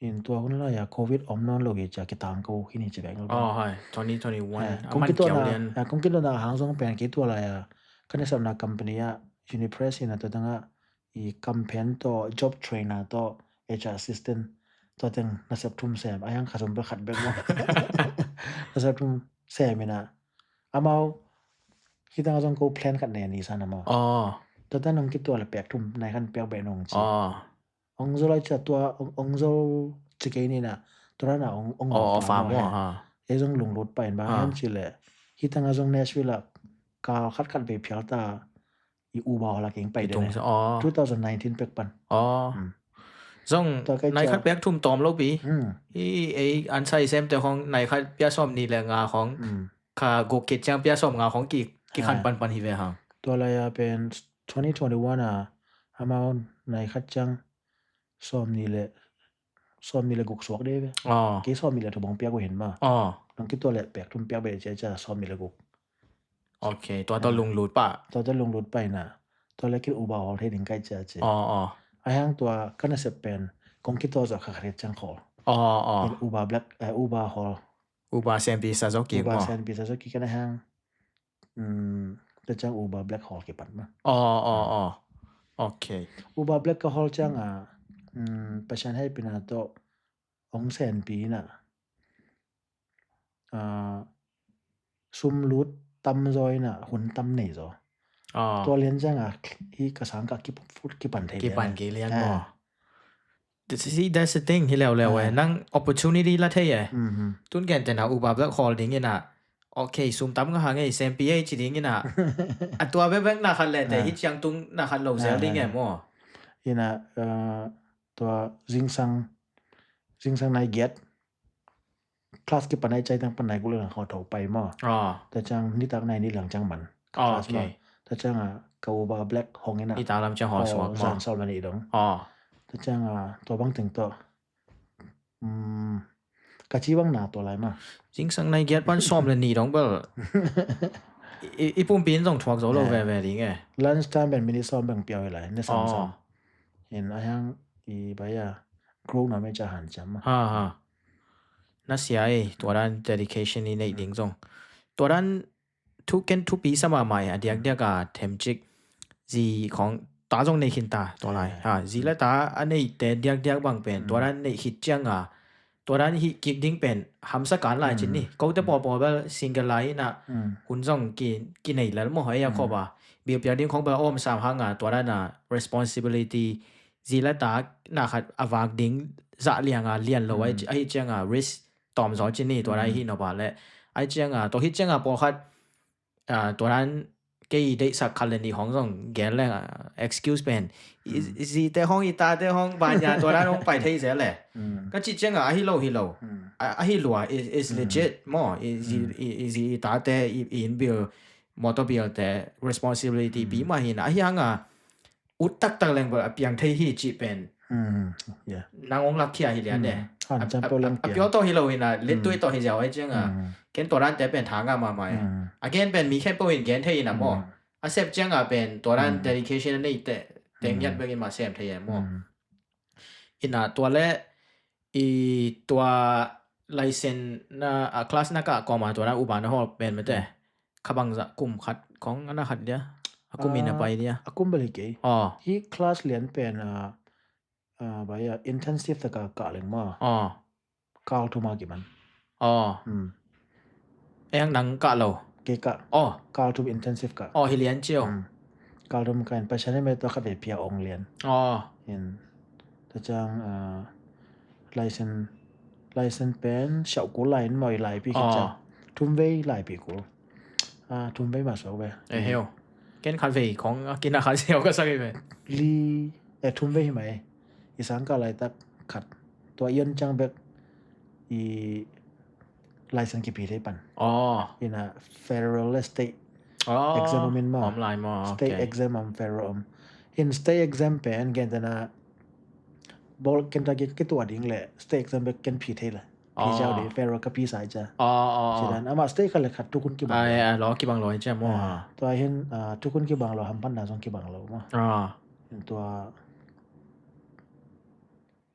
In tua hun lai a Covid om nawn lo hi cia kitang ko hi ni ci veng lo. Oh, hai. Twenty twenty-one. Eh, a kong man kituana, kiau lian. Eh, kong kituana hang zong pen kei tua lai a ka nasepna company a Unipress in a tua tanga i campaign tawh, job trainer tawh, H R assistant tawh teng nasep thum sem, a hiang kha sum bel khat bek maw. Nasep thum sem ina. Amau hitang a zong ko plan khat nei ni san amau. Oh. Tua tan ong kitual pek thum nai khan pek bek nong ci. Oh. Ong zo lai cia tua, ong, ong zo ci kei ni na. Tua na ong, ong, oh, offer maw, ha. E zong lunglut pa in ba, ha, hiam ci le. Hitang a zong Nashville a kal khat khat bei phial ta. I Uber hola keng pai den. Two thousand nineteen pek pan. Oh. Hmm. Zong nai khat pek thum tawm lo pi. Hmm. I, ei, an sai sem te khong nai khat pia sawm ni le nga khong. Hmm. Kha guk kit ciang pia sawm nga khong ki kikhan panpan hi ve hang. Tua lai-a pen twenty twenty-one a amau nai khat ciang sawm nih le sawm nih le guk suak dei ve. Kei sawm nih le thum hong piak uh hin ma. Nong kituah le pek thum piak ve cia cia sawm nih le guk. Ok, tua tawh lunglut pah. Tua tawh lunglut pah ina. Tua le kin Uber hawl thei ding kai cia cia. Ahi hang tua ka nasep pen kong kituah zawh kha kha ciang khawl. In Uber Black, eh, Uber hawl. Uber senpi sa zawh kik maw? Uber senpi sa zawh kik ka na hang. Tua ciang Uber Black hawl kipan ma. Aw, aw, aw. Ok. Uber Black ka hawl ciang a, Pasian hehpihna tawh hong senpi ina, sum lut tam zaw ina, hun tam nei zaw. Tua lian ciang a hi ka sang ka kipan thei lian. Kipan kei lian maw? See, that's the thing, hi leuleu e. Nang opportunity la thei e. Tun gen tena Uber Black hawl ding ina. Ok, sum tam nga hang e, senpi e ci ding ina. A tua bekbek na khat le te, hi ciang tung na khat lo zel ding e maw? Ina, tua zingsang, zingsang nai giat. Class kipan ai cai tang pan nai guk le lang khawng tho pai maw? Tua ciang nitak nai nih lang ciang man. Ka class maw? Tua ciang a ka Uber Black hong ina. Nitak lam ciang hawl suak maw? Zan sawm le nih dong. Tua ciang a tua bang teng tawh. Ka ci bang na tua lai ma. Zingsang nai giat pan sawm le nih dong bel. I pumpi in zong thuak zo lo veve ding e. Lunch time pen minute sawm beng piau hi lai, ne sam sam. In a hiang i bai a group na me ca han ciam ma. Ha ha. Na sia e, tua dan dedication i neih ding zong. Tua dan thu ken thupi sa mahmah e, a diakdiak a themcik zi khawng ta zong nei khin ta tua lai. Ha, zi le ta a neite diakdiak bang pen tua dan nei khit ciang a, tua dan hih kik ding pen hamsa kan lai cin ni. Kote pawlpawl bel single lai ina hun zong kinei lel maw, hoi a khop a bilpiak ding khawng bel a om sam hang a, tua dan a responsibility zi le ta na khat a vak ding zah liang a lian lo ahi ciang a risk tawm zaw cin ni, tua dan hih nop a le ahi ciang a, tua hih ciang a pawlkhat tua dan kei deihsak khat le nih hong zong gen leng excuse pen i zite hong, i tate hong banya tua dan hong pai thei zel le. Ka cih ciang a ahi lo hi lo, ahi lua, is legit maw? I zi i tate i inn bill, motor bill te responsibility pi mah hi na, ahi hang a ut taktak leng bel a piang thei hi cih pen nang hong lakkhia hi lian e. A piaw tawh hi lo hi na, lettui tawh hi ziau ahi ciang a, ken tua dante pen tha ngah mahmah e. A gen pen mi khempeuh in gen thei hi na maw? A sep ciang a pen tua dan dedication a nei te teng ngiat bek in mah sem thei e maw? Ina tua le i tua license na, a class na kah kawma tua na Uber na hawl pen mete. Kha bangzah kum khat khawng a na khat dia? A kum in a pai dia? A kum bel hi kei. Hi class lian pen a, bai a intensive taka kah leng maw? Kal thum a kiman. Aw. Eng nang kah lo? Kei kah. Aw. Kal thum intensive kah. Aw, hi lian cio. Kal thum kah in Pasian hehpihna tawh khat vei pia ong lian. Aw. In tua ciang license, license pen siauh kul lai in maw, i laipi khit ciang. Thum vei laipi kul. Thum vei mah suak ve. E heu. Ken khat vei khawng a kina khat siau ka sak hi ve. Li, e thum vei hi mai. I sang kah laitak khat. Tua i on ciang bek i license kipi thei pan. Ina federal le state exam om in maw? Om lai maw? State exam om, federal om. In state exam pen gentena bawl ken ta kituah ding le state exam bek ken pi thei le. Pi ziau ding, federal ka pi sa i cia. Cidan ama state khat le khat thukhun kibang lo. Ai, a lo kibang lo i cia maw? Tua hin thukhun kibang lo, hamphatna zong kibang lo maw? Tua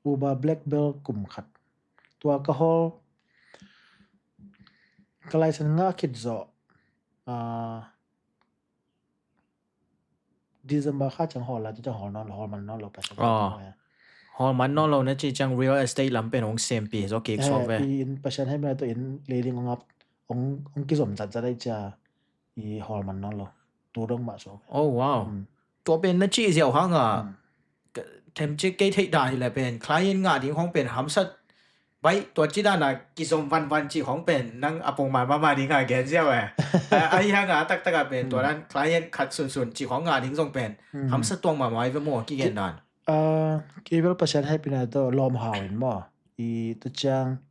Uber Black bel kum khat. Tua ka hawl, ka license ngah khit zawh, December kha ciang hawl la, tu ciang hawl nawn lo, hawl man nawn lo Pasian. Hawl man nawn lo na ci ciang real estate lam pen hong sempi zaw kik suak ve. I in Pasian hehpihna tawh in lei ding hong ap, hong kizom zatzat ai cia. I hawl man nawn lo. Tu dong mah suak. Oh wow. Tua pen na cih ziau hang a, themcik kei theih dan hi le pen client ngah ding hong pen hamsat. Bai, tua ci dan a kizom vanvan cih hong pen nang a pongman mahmah ding a gen ziau e. Ahi hang a taktak a pen tua dan client khat sunsun cih hong ngah ding zong pen hamsat tuang mahmah i ve maw, kigen dan? Kei bel Pasian hehpihna tawh lawm hau in maw, i tu ciang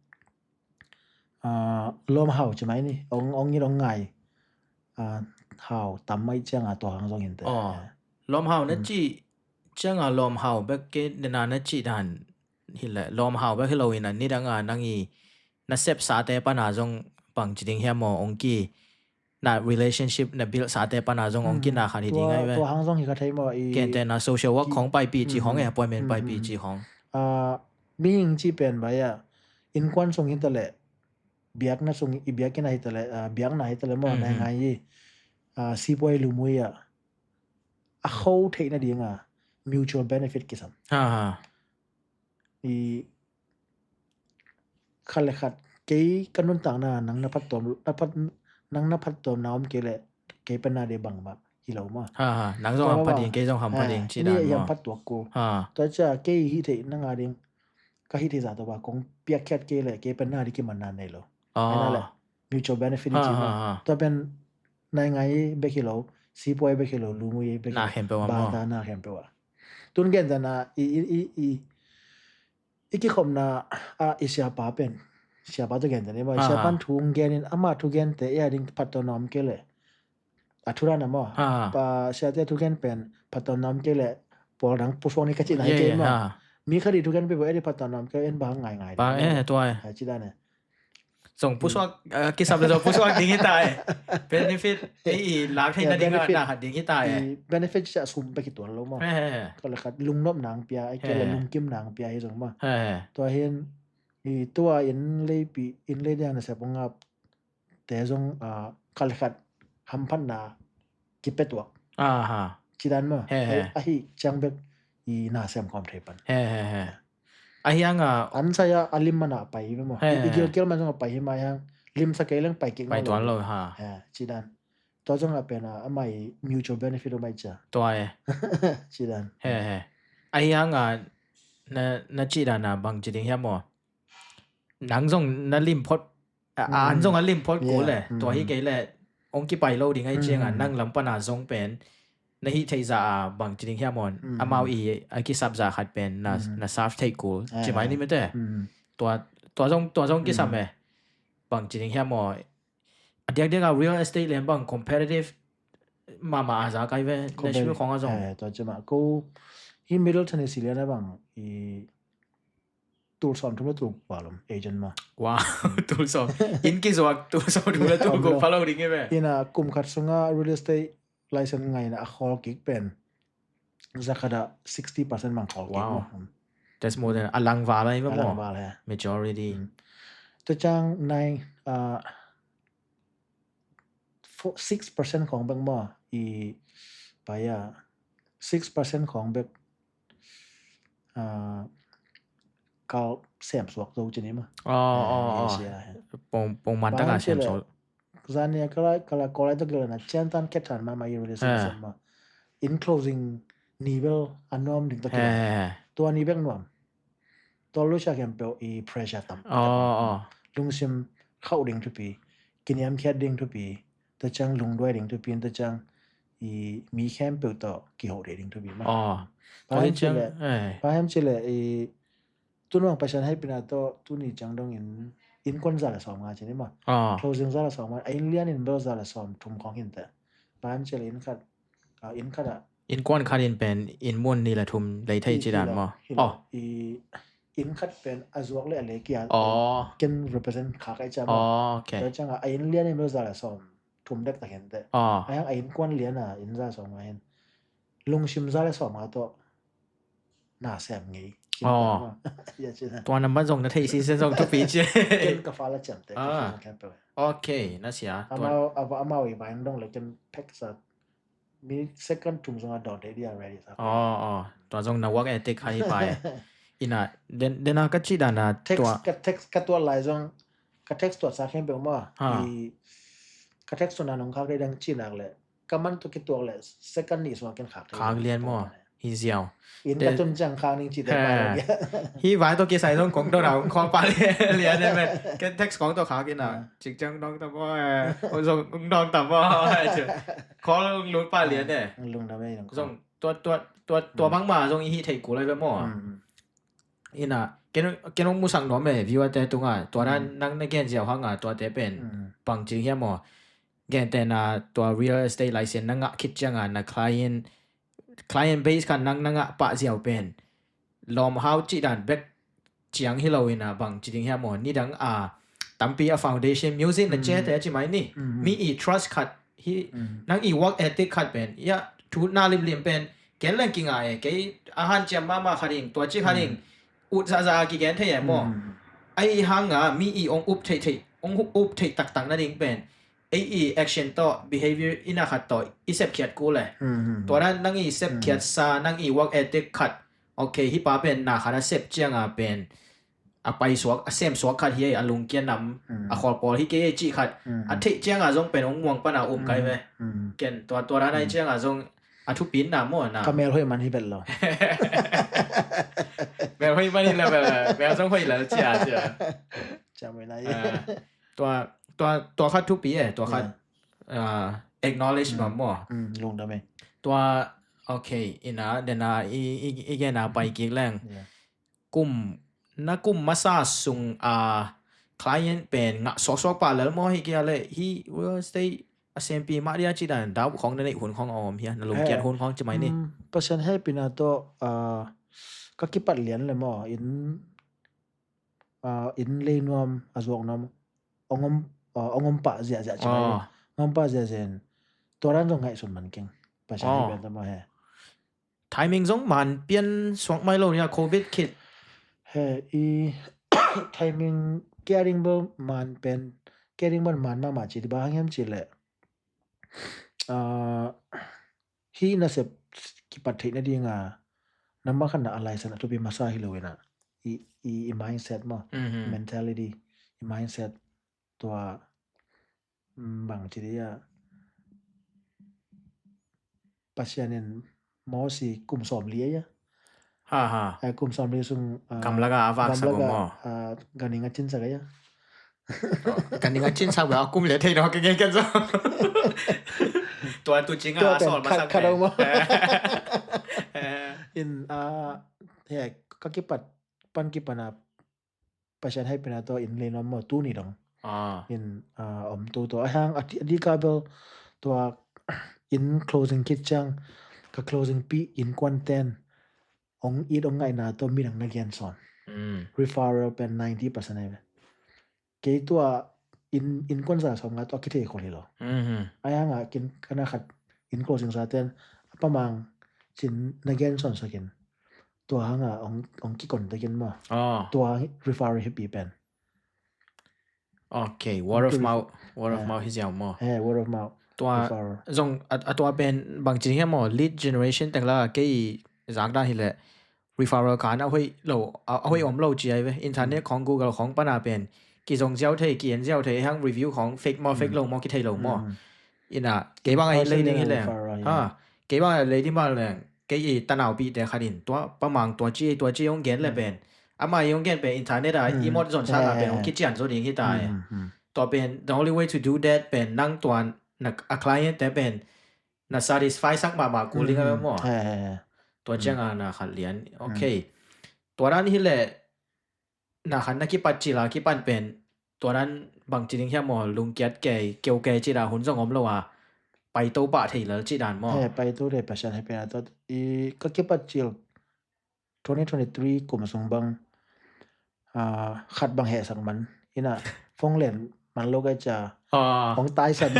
lawm hau ci mai ni, ong it ong ngai. ah, hau tam mai cianga tua hang zong hinte. Oh. Lawm hau na cih cianga lawm hau bek ke nena na cih dan hi le lawm hau bek hi lo in a nidanga nang i na sepsate pana zong bang ci ding hiam maw ong ki na relationship na build sate pana zong ong ki na khan hi ding ai ve. Tua hang zong hi ka thei maw i. Kente na social work khong paipi ci hong e appointment paipi ci hong. Ah, mihing ci pen bai a innkuan sung hi ta le biakna sung i biakina hi ta le, ah, biakna hi ta le maw nai ngai i, ah, sipuai lumui a a kho theihna dinga mutual benefit kisam. Ha ha. I khat le khat kei ka nuntakna nang na phattuam na phat nang na phattuamna om kei le kei penna de bangmah hi lo maw. Ha ha. Nang zong hampha ding kei zong hampha ding ci dan maw. Hampha tuak ko. Ha. Tua cia kei hi theih nanga ding ka hi thei zah tawh ba kong piakkhiat kei le kei pen na ding kimanna nei lo. Aina le mutual benefit hi ci maw. Tua pen nai ngai bek hi lo, sipuai bek hi lo, lumui bek hi lo. Na khempeuh a maw. Bata na khempeuh a. Tun gen zana i i i i i kikhopna a i siapa pen siapa tawh gen zana i maw. I siapa thu gen in ama thu gen te i a ding phattuamna om kei le. A thu dan a maw. Pa siate thu gen pen phattuamna om kei le pawl dang pusuak ni ka cihna hi kei maw. Mi khat i thu gen pen edi phattuamna om kei en bang ngai ngai. Bang e tuai. Ci dan e. Zong pusuak kisap le zong pusuak ding hi ta e. Benefit ei i lak theihna ding a na khat ding hi ta e. Benefit sia sum bek hi tuan lo maw. Khat le khat lungnop nang pia ai kei le lungkim nang pia hi zong maw. Tua hin i tua inn leipi inn lei diang na sia pong ngap te zong khat le khat hamphatna kipetuak. Aha. Ci dan maw. He, he. Ahi ciang bek i na sem khawm thei pan. He, he, he. Ahi hang a an saya a lim mana pai hi maw. He, he. I gilkial man zong a pai hi mai hang lim sa kei leng pai kik pai tuan lo ha. He, ci dan. Tua zong a pen a amai mutual benefit o mai cia. Tua e. Ci dan. He, he. Ahi hang a na, na ci dan a bang ci ding hiam maw. Nang zong na lim phot a an zong a lim phot kul le tua hi kei le ong kipai lo ding ai cianga nang lam pana zong pen na hi thei za a bang ci ding hiam maw. Amau i a kisap za khat pen na na serve thei kul ci mai ni mete. Tua tua zong tua zong kisam e bang ci ding hiam maw. A diak diak a real estate lian bang competitive mama a za kai ve. Nashville khong a zong tua ci ma ko hi Middle Tennessee lian a bang i tul sawm thum le tul kua lom agent ma. Wow. Tul sawm in kizuak tul sawm thum le tul kua pha lo ding hi ve. Ina kum khat sunga real estate license ngaina a khawl kik pen za khat a sixty percent mang khawl kik ma. That's more than a lang val ai ma maw. Majority. Tua ciang nine uh, six percent khawng bek maw i pai a six percent khawng bek kal sem suak zo cini maw. Pong man taka sem suak. Zania kala kala kolai to kila na cian tan ket tan ma ma i relationship ma in closing ni bel a nuam ding to kila. Tua ni bek nuam. Tua lusia khempeuh i pressure tam. Lungsim khauh ding thupi, kiniamkhiat ding thupi, tua ciang lungduai ding thupi, tua ciang i mi khempeuh tawh kihoh ding thupi ma. Pahem cile, pahem cile i tunuang pasan hai pina tawh tuni ciang dongin in kon za le sawm nga cini ma. Closing za le sawm nga, a in lian in bel za le sawm thum kong hinte. Pahem cile in khat, in khat a innkuan khat in pen inn mun ni le thum lei thei ci dan maw. Aw. I inn khat pen a zuak le a le kia ken represent kha kai cha maw. Aw, okay. Tua changa a inn lian in bel za le sawm thum dek ta khen te. Aw. A yang a innkuan lian a inn za sawm nga hin lungsim za le sawm nga tawh na sem ngei. Aw. Tua number zong na thei si se zong thupi ci. Ken ka fa la chiam te. Okay, na sia. Amau i vain dong le ken pek sa mi second thum zong a dawn thei dia ready sa. Aw, aw. Tua zong na work ethic hai pai. Ina den dena ka ci dana text tua ka text ka tua lai zong ka text tua sa khempeuh ma. Ka text tua na nong khak dei dang ci nak le ka man tua kituak le second ni sua ken khak thei. Khak lian maw. Hi ziau. In ka tun ciang khang ning ci te pa. Hi vai to kisai zong kong do rau kong pa lian lian ne me. Ken text kong to khak ina. Cik ciang dong ta bo. Zong dong ta bo. Kong lut pa lian ne. Lung da me dong. Zong tua tua tua tua bang ma zong i hi thei ku lai ve maw. Ina ken ken ong musang no me view ate tunga tua nan nang ne gen ziau hanga tua te pen pang cing hia maw. Gentehna tua real estate license na ngah khit cianga na client, client base khat nang na ngah pah ziau pen lawmhau cih dan bek ciang hi lo ina bang ci ding hiam maw, nidang a tampi a foundation music na ciate a ci mai ni. Mi i trust khat hi, nang i work ethic khat pen ia thu na limlim pen gen leng kinga e, kei a hanciam mahmah khat ing, tua ci khat ing, ut zahzah a kigen thei e maw. Ahi hanga mi i ong up theih theih, ong up theih taktak nading pen ei i action tawh, behavior ina khat tawh i sepkhiat kul e. Tua dan nang i sepkhiat sa, nang i work ethic khat, okay, hi pa pen na khat a sep cianga pen a paisuak, a semsuak khat hi ei, a lungkia nam, a kholpawl hi kei ei cih khat a theih cianga zong pen ong muang pana um kai ve. Ken tua, tua dan ahi cianga zong a thupina maw na. Ka mel hoih man hi bel lo. Mel hoih man hi la bel, mel zong hoih la cia cia. Cia mai na. Tua, tua, tua khat thupi e, tua khat acknowledge nuam maw. Lungdam e. Tua, okay, ina dena i, i, i gena pai kik leng. Kum, na kum masa sung a client pen ngah suaksuak pah lel maw, hi kia le hi real estate a sempi mah dia ci dan dau khong na neih hun khong a om hia, na lungkiat hun khong ci mai ni. Pasian hehpihna tawh ka kipat lian le maw, inn, inn lei nuam, a zuak nuam, ong om, ong om pah ziahziah ci mai ni. Ong om pah ziahziah in tua dan zong ngaihsun man keng. Pasian hehpihna tawh maw he. Timing zong man pian suak mai lo nia, covid khit. He i timing caring bel man pen, caring bel man mahmah ci, ti ba hang hiam ci le, hi nasep kipat theih nadinga, namah khatna a license a thupi masa hi lo ina, i, i, i mindset maw, mentality, i mindset tua, bang ci dia, Pasian in Mosi kum sawmli aia. Ha ha. Kum sawmli sung gamlaka a vaksak gamlaka maw. Ganing a cinsak aia. Ganing a cinsak bel a kum le thei naw ka ngen ken so. Tua tu cinga a sawl masak khat maw. In a he ka kipat pan kipana Pasian hehpihna tawh inn lei nuam maw, tuni dong in om tutu. A hang a dika bel tua inn closing khit ciang ka closing pi innkuan ten ong it ong ngaihna tawh midang na gen sawn. Referral pen ninety percent ahi ve. Kei tua inn, innkuan za sawm nga tawh a kithei khol hi lo. A hang a kin kana khat inn closing sa ten a pamang cin na gen sawn sakin. Tua hanga ong, ong kikon takin maw. Tua referral hi pi pen. Okay, word of mouth, word of mouth hi ziau maw. He, word of mouth. Tua zong a tua pen bang ci hiam maw, lead generation teng la kei zak dan hi le referral kan a hoih lo, a hoih om lo ci ai ve. Internet khong, Google khong pana pen kizong ziau thei, ki-en ziau thei, hang review khong fake maw, fake lo maw, kithei lo maw. Ina kei bang a lei ding hi le. Ha, kei bang a lei ding bang le. Kei i tanaupite khat in tua pamang tua ci, tua ci hong gen le pen, ama i hong gen pen internet a i mot zon sanga pen hong kician zo ding hi ta e. Tua pen the only way to do that pen nang tua na a client te pen na satisfy sak mahmah kul ding a maw. Tua cianga na khat lian. Okay. Tua dan hi le na khan na kipat cila kipan pen tua dan bang ci ding hiam maw, lungkiat kei, keu kei cila hun zong om lo a paito pah thei lel ci dan maw. He, paito thei, Pasian hehpihna tawh i ka kipat cil twenty twenty-three kum sung bang khat bang hehsak man ina phone len man lo kai cia. Hong taisan.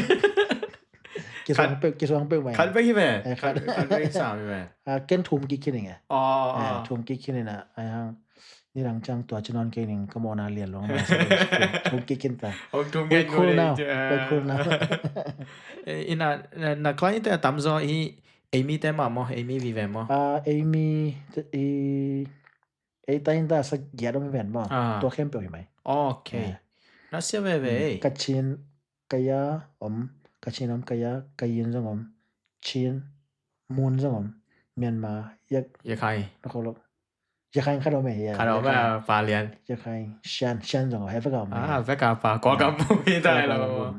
Kisuang pek, kisuang pek mai. Khat pek hi ve. Khat pek sam hi ve. Ken thum kik khin ing e. Thum kik khin ina ai hang. Nidang ciang tua ci nawn kei ning ka mawhna lian luang mah sa. Thum kik khin ta. Hong thum kik khin ta. Ina na client te a tamzaw hi Amy te mah maw, Amy Vive maw. Amy i ei ta in ta sa giat om hi ven maw. Tua khempeuh hi mai. Okay. Na sia veve ei. Kachin, Kaya om, Kachin om, Kaya, Kayin zong om, Chin, Mun zong om, Myanmar, Yak, Yakhai. Nakolo. Yakhai khat om e, ya. Khat om e, Palian. Yakhai, Shan, Shan zong om, he veka om e. Ah, veka pa, ko kam pu mi tai lo.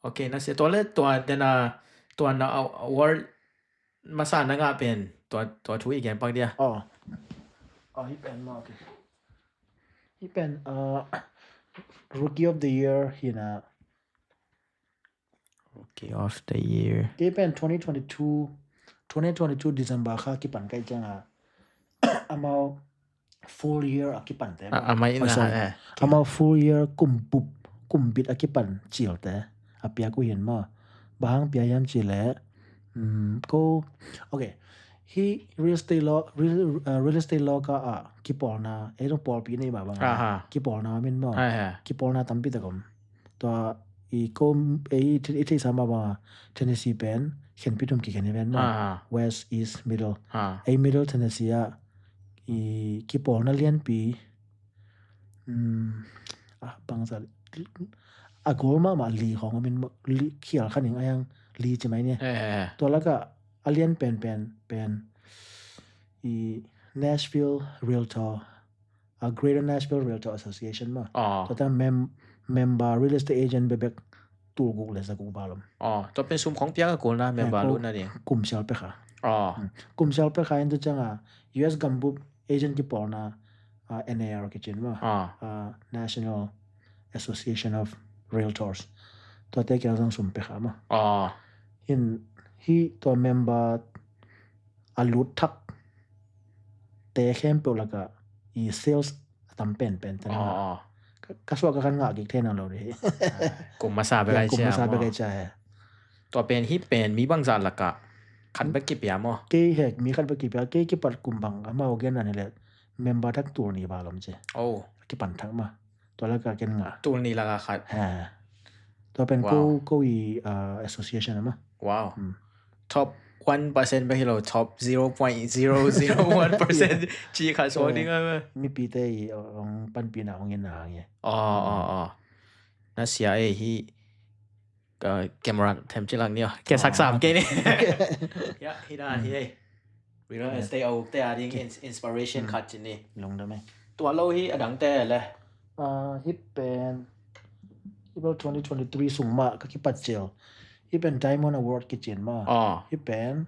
Okay, na sia tua le tua dena tua na award masa na ngah pen tua, tua thu i gen pak dia. Oh. Oh, hi pen ma, okay. Hi pen uh, Rookie of the Year hi na. Rookie of the Year. Kei pen twenty twenty-two, twenty twenty-two December kha kipan kai cianga amau full year a kipante. A, a mai na, eh. Amau full year kum bup, kum bit a kipan cilte a piak uh hin maw. Bang hang pia hiam cih leh, um, ko, okay. Hih real estate law, real, uh, real estate law ka a kipawlna, ei dong pawlpi nei mah bang a. Aha. Kipawlna min maw. Aha. Kipawlna tampi tak om. Tua i ko, ei, i theihsa mah bang a Tennessee pen khenpi thum kikhen hi ven maw. Aha. West, East, Middle. Aha. Ei Middle Tennessee ah i kipawlna lianpi, um, ah, bangza, a gol mahmah li khawng om in maw, li khial kha ning a hiang li ci mai ni. Eh, eh, eh. Tua lakah a lian penpen pen i Nashville Realtor, a Greater Nashville Realtor Association maw. Ah. Tua tang mem-, member real estate agent bekbek tul guk le za guk val om. Ah, tua pen sum khawng piak a kulna member lutna ding. Kum sial pek kha. Ah. Hmm. Kum sial pek kha in tu cianga U S gambup agent kipawlna, ah, N A R kici in maw. Ah. Ah, National Association of Realtors. Tuate kiang zong sum pek kha maw. Ah. Hin, hih tua member a lut thak te khempeuh lakah i sales a tam penpen te na. Ah, ah. Ka, ka suak ka kan ngah kik thei nawn lo ding hi. Kum masa bek ai cia maw. Kum masa bek ai cia hi. Tua pen hih pen mi bangzah lakah khat bek kipia maw. Kei hek mi khat bek kipia, kei kipat kum bang amau gen nan hi leh member thak tul nih val om ci. Oh. Kipan thak maw. Tua lakah ken ngah. Tul nih lakah khat. Ha. Tua pen ko, ko i, ah, association a maw. Wow. Hmm. Top one percent bek hi lo, top zero point zero zero one percent ci khat suak ding a maw. Mipite i ong panpihna ong en a hang hi. Oh, oh, oh. Na sia ei hi. Ka camera them ci lak ni aw. Kia sak sam kei ni. Ya, hi dan hi ei. Real estate a ukte a ding ins-, inspiration khat ci ni. Lungdam ei. Tua lo hi a dangte le. Ah, hih pen, hih pen twenty twenty-three sung mah ka kipat cil. Hih pen Diamond Award kici in maw. Ah. Hih pen,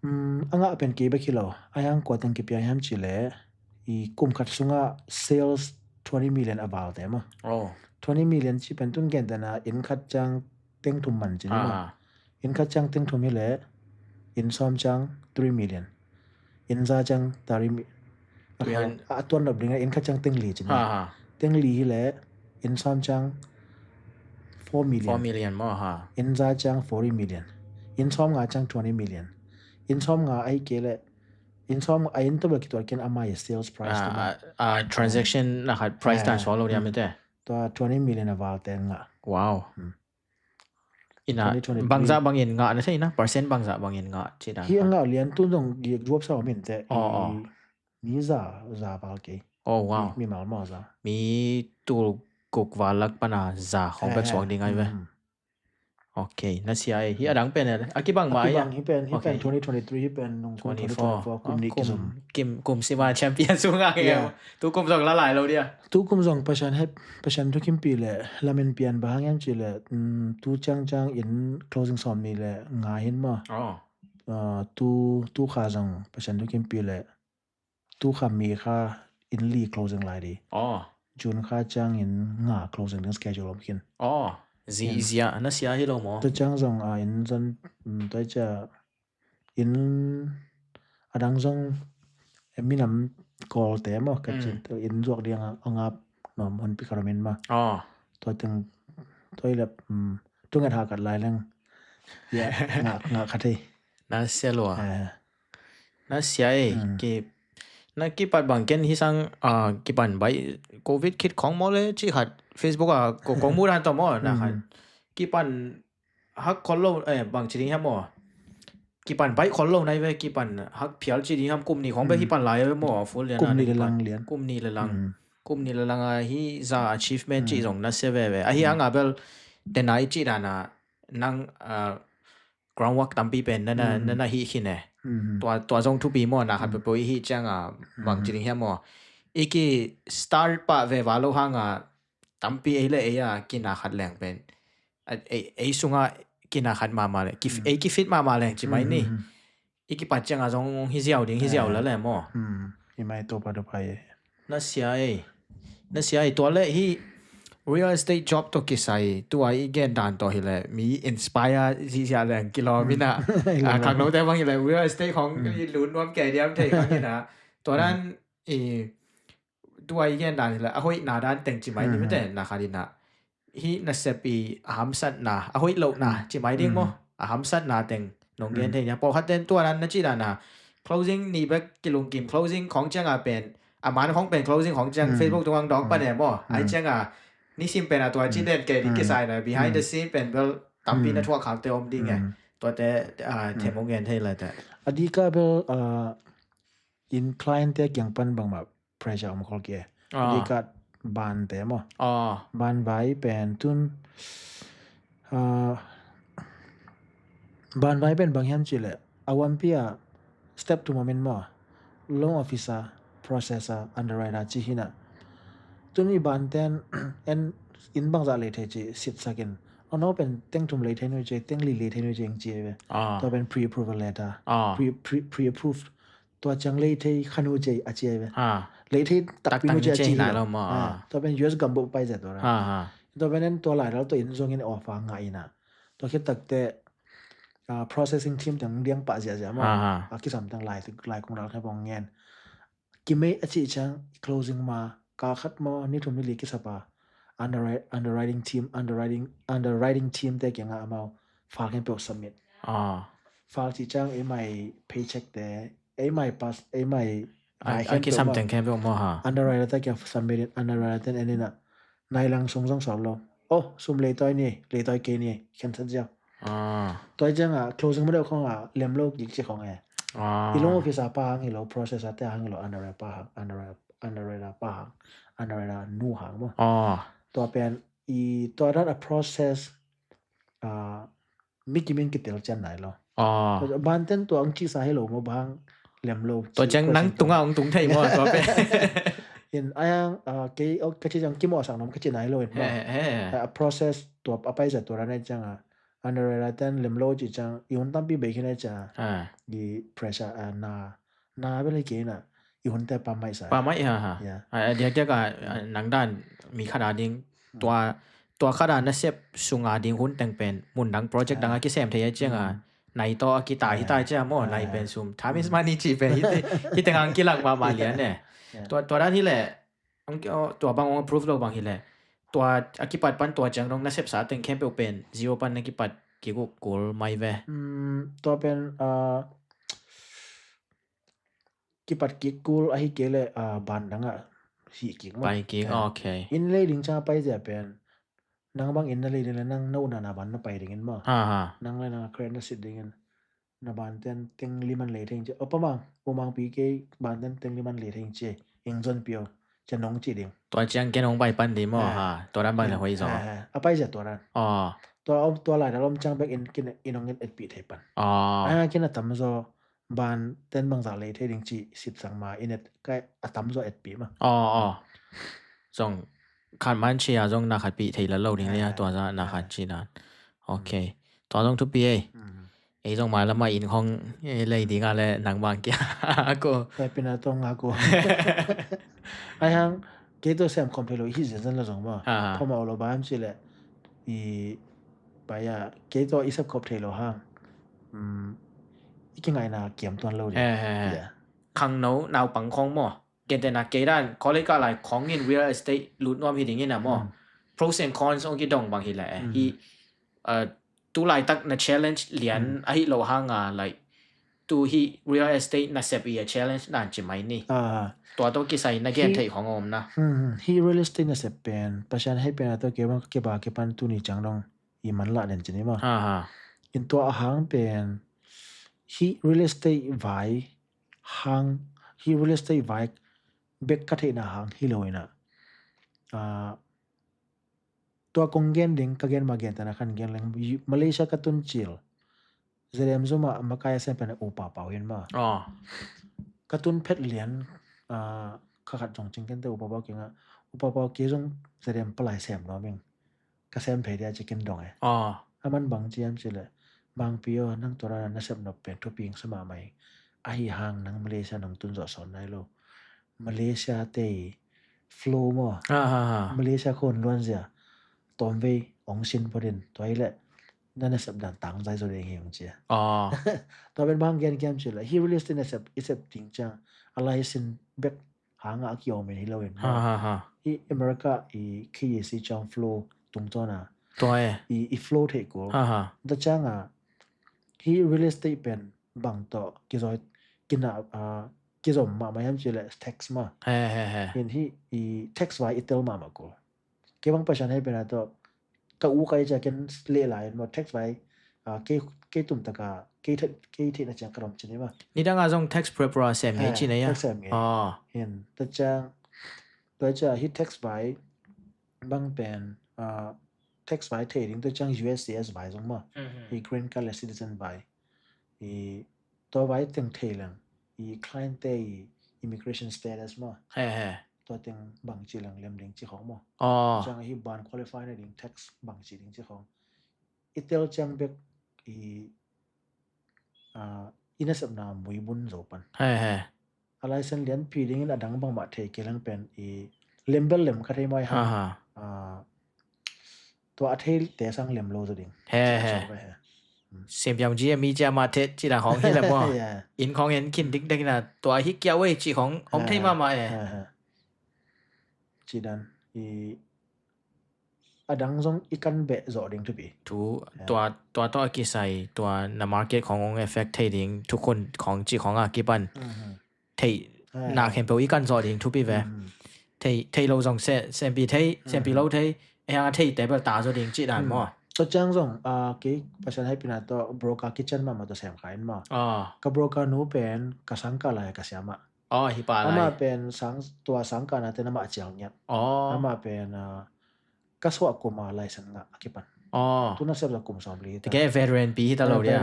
mm, a ngah pen kei bek hi lo. A hiang kua teng kipia hiam cih leh i kum khat sungah sales twenty million a valte maw. Oh. Twenty million ci pen tun gentehna inn khat ciang teng thum man ci ni maw. Ah. Inn khat ciang teng thum hi leh inn sawm ciang three million. Inn za ciang thirty mi-, a tuan nop ding a inn khat ciang teng li ci ni. Ah, ah. Teng li hi leh inn sawm ciang four million. Four million maw, ha. Inn za ciang forty million. Inn sawm nga ciang twenty million. Inn sawm nga ahi kei leh inn sawm a inn tawh bel kituat ken ama i sales price tu maw. Ah, ah, transaction na khat price tan suak lo diam te. Tua twenty million a val te ngah. Wow. Hmm. Ina, twenty twenty-three. Bangzah bangin ngah na thei na, percent bangzah bangin ngah ci dan. Hi a ngah lian tu zong gik duap sa om in te. Oh, oh. Mi za, za val kei. Oh, wow. Mi, mi mal maw za. Mi tul guk val lak pana za khawng bek suak ding ai ve. Hmm. Okay, na sia ei. Hi a dang pen e. A kibang mah a. A kibang hi pen, hi pen twenty twenty-three, hi pen nung kum twenty twenty-four, kum nih kizom. Kum, kum sima champion sung a nge. Yeah. Tu kum zong la lai lo dia. Tu kum zong Pasian hep, Pasian thu kimpi le, lamen pian bang hang hiam ci le, mm, tu ciang ciang inn closing sawm nih le nga hin maw. Oh. Ah, tu, tu kha zong Pasian thu kimpi le, tu kha mi kha inn li closing lai di. Oh. June kha ciang inn nga closing ding schedule om khin. Oh. Zi, zia, na sia hi lo maw. Tu ciang zong, ah, inn zon, mm, tu cia inn a dang zong, eh, minam kawlte maw, ka cin, inn zuak ding a, a ngap nuam hun pi kha ramin maw. Oh. Tua teng, tua i lep, mm, tu ngat ha kat lai leng. Ya, nga, nga khat hei. Na sia lua. Eh. Na sia ei, mm, ki, na kipat bang ken hi sang, ah, kipan bai, covid khit khong maw le, ci khat, Facebook a, ko, kong mu dan tawh maw, na khat. Mm. Kipan hak khol lo, eh, bang ci ding hiam maw. Kipan baih khol lo nai ve, kipan hak phial ci ding hiam, kum nih khong bek hi pan lai ve maw, full lian. Kum nih le lang lian. Kum nih le lang. Mm. Kum nih le lang a hi za achievement ci zong na sia veve. Ahi hang a bel, te nai ci dan a, nang, ah, groundwork tampi pen, na, na, na, na hi khin e. Mm. Tua, tua zong thupi maw, na khat pepeu i hi ciang a, bang ci ding hiam maw. I ki start pah ve va lo hang a, tampi ei le ei a, kina khat leng pen. A, ei, ei sunga kina khat mahmah le, ki, ei ki fit mahmah leng ci mai ni. Mm, mm, mm. I kipat ciang a zong hi ziau ding, hi ziau la le maw. Mm, i mai Topa do pai e. Na sia ei. Na sia ei tua le hi, real estate job tawh kisai tua i gen dan tawh hileh mi inspire ziahziah leng kilawm inah. Khangnote bang hileh real estate khong i lut nuam kei diam thei khang inah. Tua dan i tua i gen dan hileh a hoihna dan teng ci mai ni mite na khat inah. Hih nasep i a hamsatna a hoih lohna ci mai ding maw? A hamsatna teng nong gen thei nia. Pawlkhat ten tua dan na ci dan a closing ni bek kilungkim, closing khong cianga pen a man khong pen closing khong ciang Facebook tungah dawk pan e maw? Ai cianga nisim pen a tua ci den kei ding kisai na behind the scene pen bel tampi na thuak khakte om ding e. Tuate them hong gen thei lai te. A dika bel in client te kiang pan bangmah pressure om khol kei. A dika bante maw? Ban vai pen tun ban vai pen bang hiam cileh a wampi a step tu mamin maw? Loan officer, processor, underwriter ci hinah. Tun i banten en in bangzah lei thei ci sitsakin. Ono pen teng thum lei thei nu ci, teng li lei thei nu ci eng ci ve. Tua pen pre-approval letter. Pre-approved. Tua ciang lei thei khanu ci a ci ve. Lei thei takpi nu ci a ci hi lo. Tua pen U S gam buh pai zia tua ra. Tua pen en tua lai dal tua in zongin offer ngah inah. Tua khit takte processing team teng diang pah ziahziah maw? A kisam teng lai kung dal khe bong ngen. Kimei a cih ciang closing ma kal khat maw ni thum ni li kisapa underwriting team, underwriting underwriting team te kiangah amau file khempeuh submit. File cih ciang ei mai paycheck te, ei mai pass, ei mai vai khempeuh maw? Underwriter te kiang submit in, underwriter ten en inah nai lang sung zong sawt lo. Oh, sum leitawi ni, leitawi kei ni, khen that ziau. Tua i ciangah closing ma deuh khongah lem lo kik ci khong e. I loan officer pa hang hi lo, processor te hang hi lo, underwriter pa hang, underwriter pa hang, underwriter nu hang maw? Tua pen i tua dan a process mi kimin kitel cian nai lo. Banten tua ang cisa hi lo maw, bang lem lo. Tua ciang nang tungah ang tung thei maw tua pen? In ayang kei ka ci ciang kimawh sak nom ka ci nai lo in maw? A process tua a paisa tua dan ai cianga underwriter ten lem lo ci ciang i hun tampi bei khin ai cianga i pressure a na na bel hi kei na i hunte pammaih sa. Pammaih ha ha. Diakdiak a nang dan mi khat a ding tua tua khat a nasep sunga ding hun teng pen mun dang project dang a kisem thei a cianga nai tawh a kitai hi tai cia maw, nai pen sum, time is money ci pen hite hite ngang kilang mahmah lian e. Tua tua dan hileh tua bang ong approve lo bang hileh tua a kipat pan tua ciang dong nasepsa teng khempeuh pen zero pan na kipat kikuk kul mai ve. Tua pen kipat kik kul ahi kei le ban dangah hih kik maw? Pai kik, okay. Inn lei ding ciang a pai zia pen nang bang inn na lei ding le nang na unana ban na pai dingin maw? Nang le nang a credit na sit dingin na banten teng liman lei theng cia. Opa mang, u mangpi kei banten teng liman lei theng cia. Ing zon pio cia nong ci ding. Tua ciang ken hong pai pan di maw? Tua dan bang na hoi zaw. A pai zia tua dan. Tua lai dal om ciang bek in kin in hong in etpih thei pan. Kin a tam zaw ban ten bangzah lei thei ding ci sip sang ma in et kai a tam zaw etpih ma. Aw aw. Zong khan man ci a zong na khat pih thei la lo ding le a tua za na khan ci dan. Ok. Tua zong thupi ei. Ei zong mai lama in khong ei lei ding a le nang bang kia ko. Tua pina tong a ko. Ai hang kei tua sem khom thei lo hi zen zen la zong ma. Phom a lo ba am ci le i pai a kei tua i sep khop thei lo hang. I kingaina kiam tuan lo ding. Khangno naupang khong maw? Gentehna kei dan college ah lai khong in real estate lut nuam hi ding in a maw? Pros and cons ong kidong bang hi leh hi. Tu laitak na challenge lian ahi lo hang a like tu hi real estate na sep i a challenge nan ci mai ni. Tua to kisai na gen thei khong om na. Hi real estate na sep pen Pasian hei pen a to kei bang kiba kipan tu ni ciang dong i man lah den ci ni maw? In tua a hang pen hi real estate vai hang hi real estate vai bek ka theihna hang hi lo ina. Tua kong gen ding ka gen ma gen tana khan gen leng Malaysia ka tun cil. Zedem zuma makai a sem pen upa pau hin ma. Ka tun phet lian ka khat zong cing kente upa pau kinga upa pau kei zong zedem palai sem nuam ing. Ka sem phei dia cikin dong e. A man bang ciam ci le bang pio nang tua na sep nop pen thupi ing sama mai. Ahi hang nang Malaysia nong tun zawh sawn nai lo. Malaysia te i flow maw? Malaysia khon luan zia. tawmvei ong sin phot in, tua hi leh na nasep dan tangzai zaw ding hi ong ci a. Tua pen bang gen kiam ci leh, hi real estate nasep i sep ding ciang a license bek hanga a kiom in hi lo in. Hi America i K A C ciang flow tungtawn a, tua e, i flow thei kul. Tua ciang a hi real estate pen bang tawh kizoi, kina, kizom mahmah hiam ci leh tax mah. Hi hi hi. Hin hi i tax vai i tel mahmah kul. Kei bang Pasian hei pen a tawh ka u ka i cia ken leh lai in maw, tax vai kei, kei tum taka kei theihna ciang ka rom ci ni mah. Nidang a zong tax prep ra sem ngei ci nei a. Tax sem ngei. Hin tua ciang, tua ciang hi tax vai bang pen tax vai thei ding, tua ciang U S C I S vai zong mah, hi green card le citizen vai, hi tua vai teng thei leng, hi client te hi immigration status mah, tua teng bangci leng lem ding ci khong mah. Ciang hi ban qualify na ding, tax bangci ding ci khong i tel ciang bek i, i nasepna mui bun zo pan. A license lianpi dingin a dang bangmah thei kei leng pen i lem bel lem kha thei mai ha. Tua a theite sang lem lo zaw ding. He he. Siampiang ji a mi cia mah thet ci dan khong hi leh maw. Inn khong en khin dikdek ina tua hi kia wei ci khong om thei mahmah e. Ci dan i a dang zong i kan beh zawh ding thupi. Thu tua, tua tawh a kisai tua na market khong ong effect thei ding thukhun khong ci khong a kipan. Thei na khempeuh i kan zawh ding thupi ve. Thei, thei lo zong se, sempi thei, sempi lo thei. E hang a thei te bel ta zaw ding ci dan maw. Tua ciang zong kei Pasian hei pina tua broker kitchen mahmah tua sem kha in maw. Ka broker nu pen ka sangkah lai ka siamah. Aw, hi pa lai. Amah pen sang, tua sangkahna te na mah cial ngiat. Amah pen ka suah kum a license ngah a kipan. Tu na sep zong kum sawm li ta. Tike veteran pi hi ta lo dia.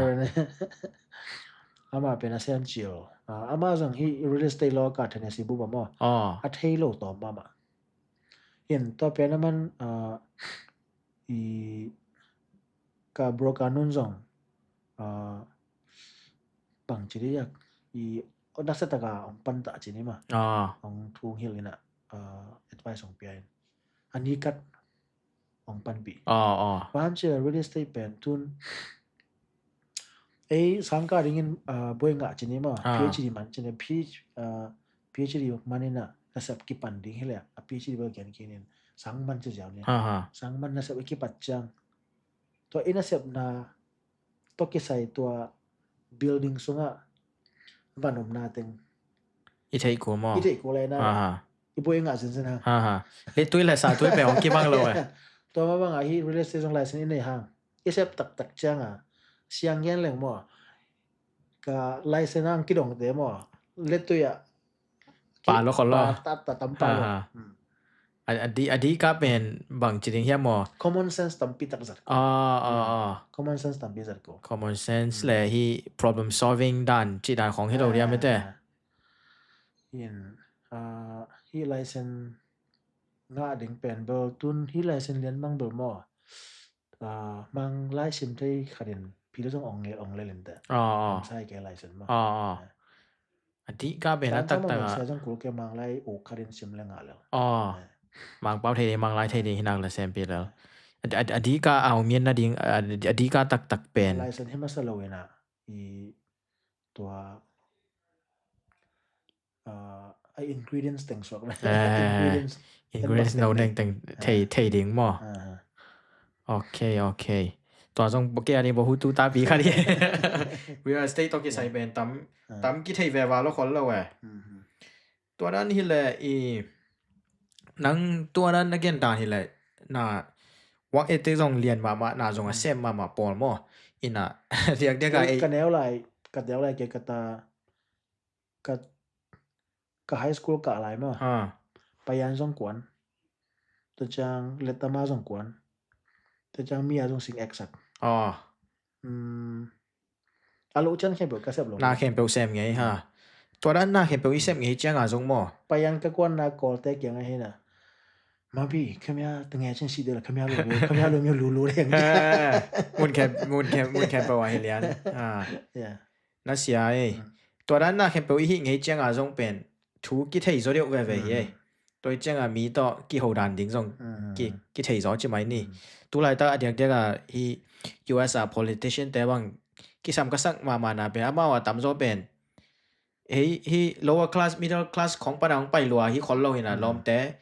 Amah pen a sian cil. Amah zong hi real estate law ka Tennessee bup a maw. A thei lo tawm mahmah. In tua pen a man i ka broker nun zong bang ci diak i nasa taka ong pan ta ci ni ma. Ong thu ong hilh ina advice ong pia in a ni kat ong panpih. Bang ci real estate pen tun ei sangkah dingin buai ngah ci ni ma. PhD man ci ni, PhD man ina nasep kipan ding hileh a PhD bel gen kinin sang man ci ziau ni. Sang man nasep i kipat ciang tua i nasepna tua kisai tua building sungah van omna teng i theih kul maw? I theih kul le na i buai ngah zenzen ha. Leitui le satui pen hong kibang lo e. Tua ma bangah hi real estate zong license i nei hang i sep taktak cianga siang gen leng maw? Ka license ang kidongte maw? Leitui ah pa lo khol lo. Tam pa lo. A di, a di ka pen bang ci ding hiam maw? Common sense tampi tak zat ko. Common sense tampi zat ko. Common sense le hi problem solving dan ci dan khong hi lo diam ete. Hi license ngah ding pen bel tun hi license lian mang bel maw? Mang lai sim thei khatin pil zong ong le ong le linte. Sai ke license maw? A dih ka pen a taktak a. Sia zong kul ke mang lai uk khatin sim le ngah lel. Mang pau thei ding, mang lai thei ding hinak le sem pi lel. A dih ka a ong mian na ding a dih ka taktak pen. License hi masa lo ina i tua a ingredients teng suak le ingredients no neng teng thei, thei ding maw? Ok, ok. Tua zong boke ani bohu tu tapi kha di. Real estate to kisai pen tam, tam kithei ve va lo khol lo e. Tua dan hileh i nang tua dan na gen dan hileh na wak ete zong lian mahmah, na zong a sem mahmah pawl maw? Ina diak diak a ei. Ka neu lai, ka neu lai ke kata ka, ka high school kah lai maw? Payan zong kuan. Tua ciang letama zong kuan. Tua ciang mi a zong sing eksak. A lo cian khempeuh ka sep lo. Na khempeuh sem ngei ha. Tua dan na khempeuh i sep ngei cianga zong maw? Payan ka kuanna kawlte kiang ahina. Mabi, khamia tengah cin si dela khamia lo, khamia lo mi lulu deng. Mun khem, mun khem, mun khempeuh ahi lian. Na sia ei. Tua dan na khempeuh i hih ngei cianga zong pen thu kithei zaw deuh veve hi ei. Tua hi cianga mi tawh kiho dan ding zong ki, kithei zaw ci mai ni. Tulaitak a diakdiak a hi U S a politician te bang kisam ka sak mahmah na pen amau a tamzaw pen hi, hi lower class, middle class khong pana hong pai lua hi khol lo hina lawmte.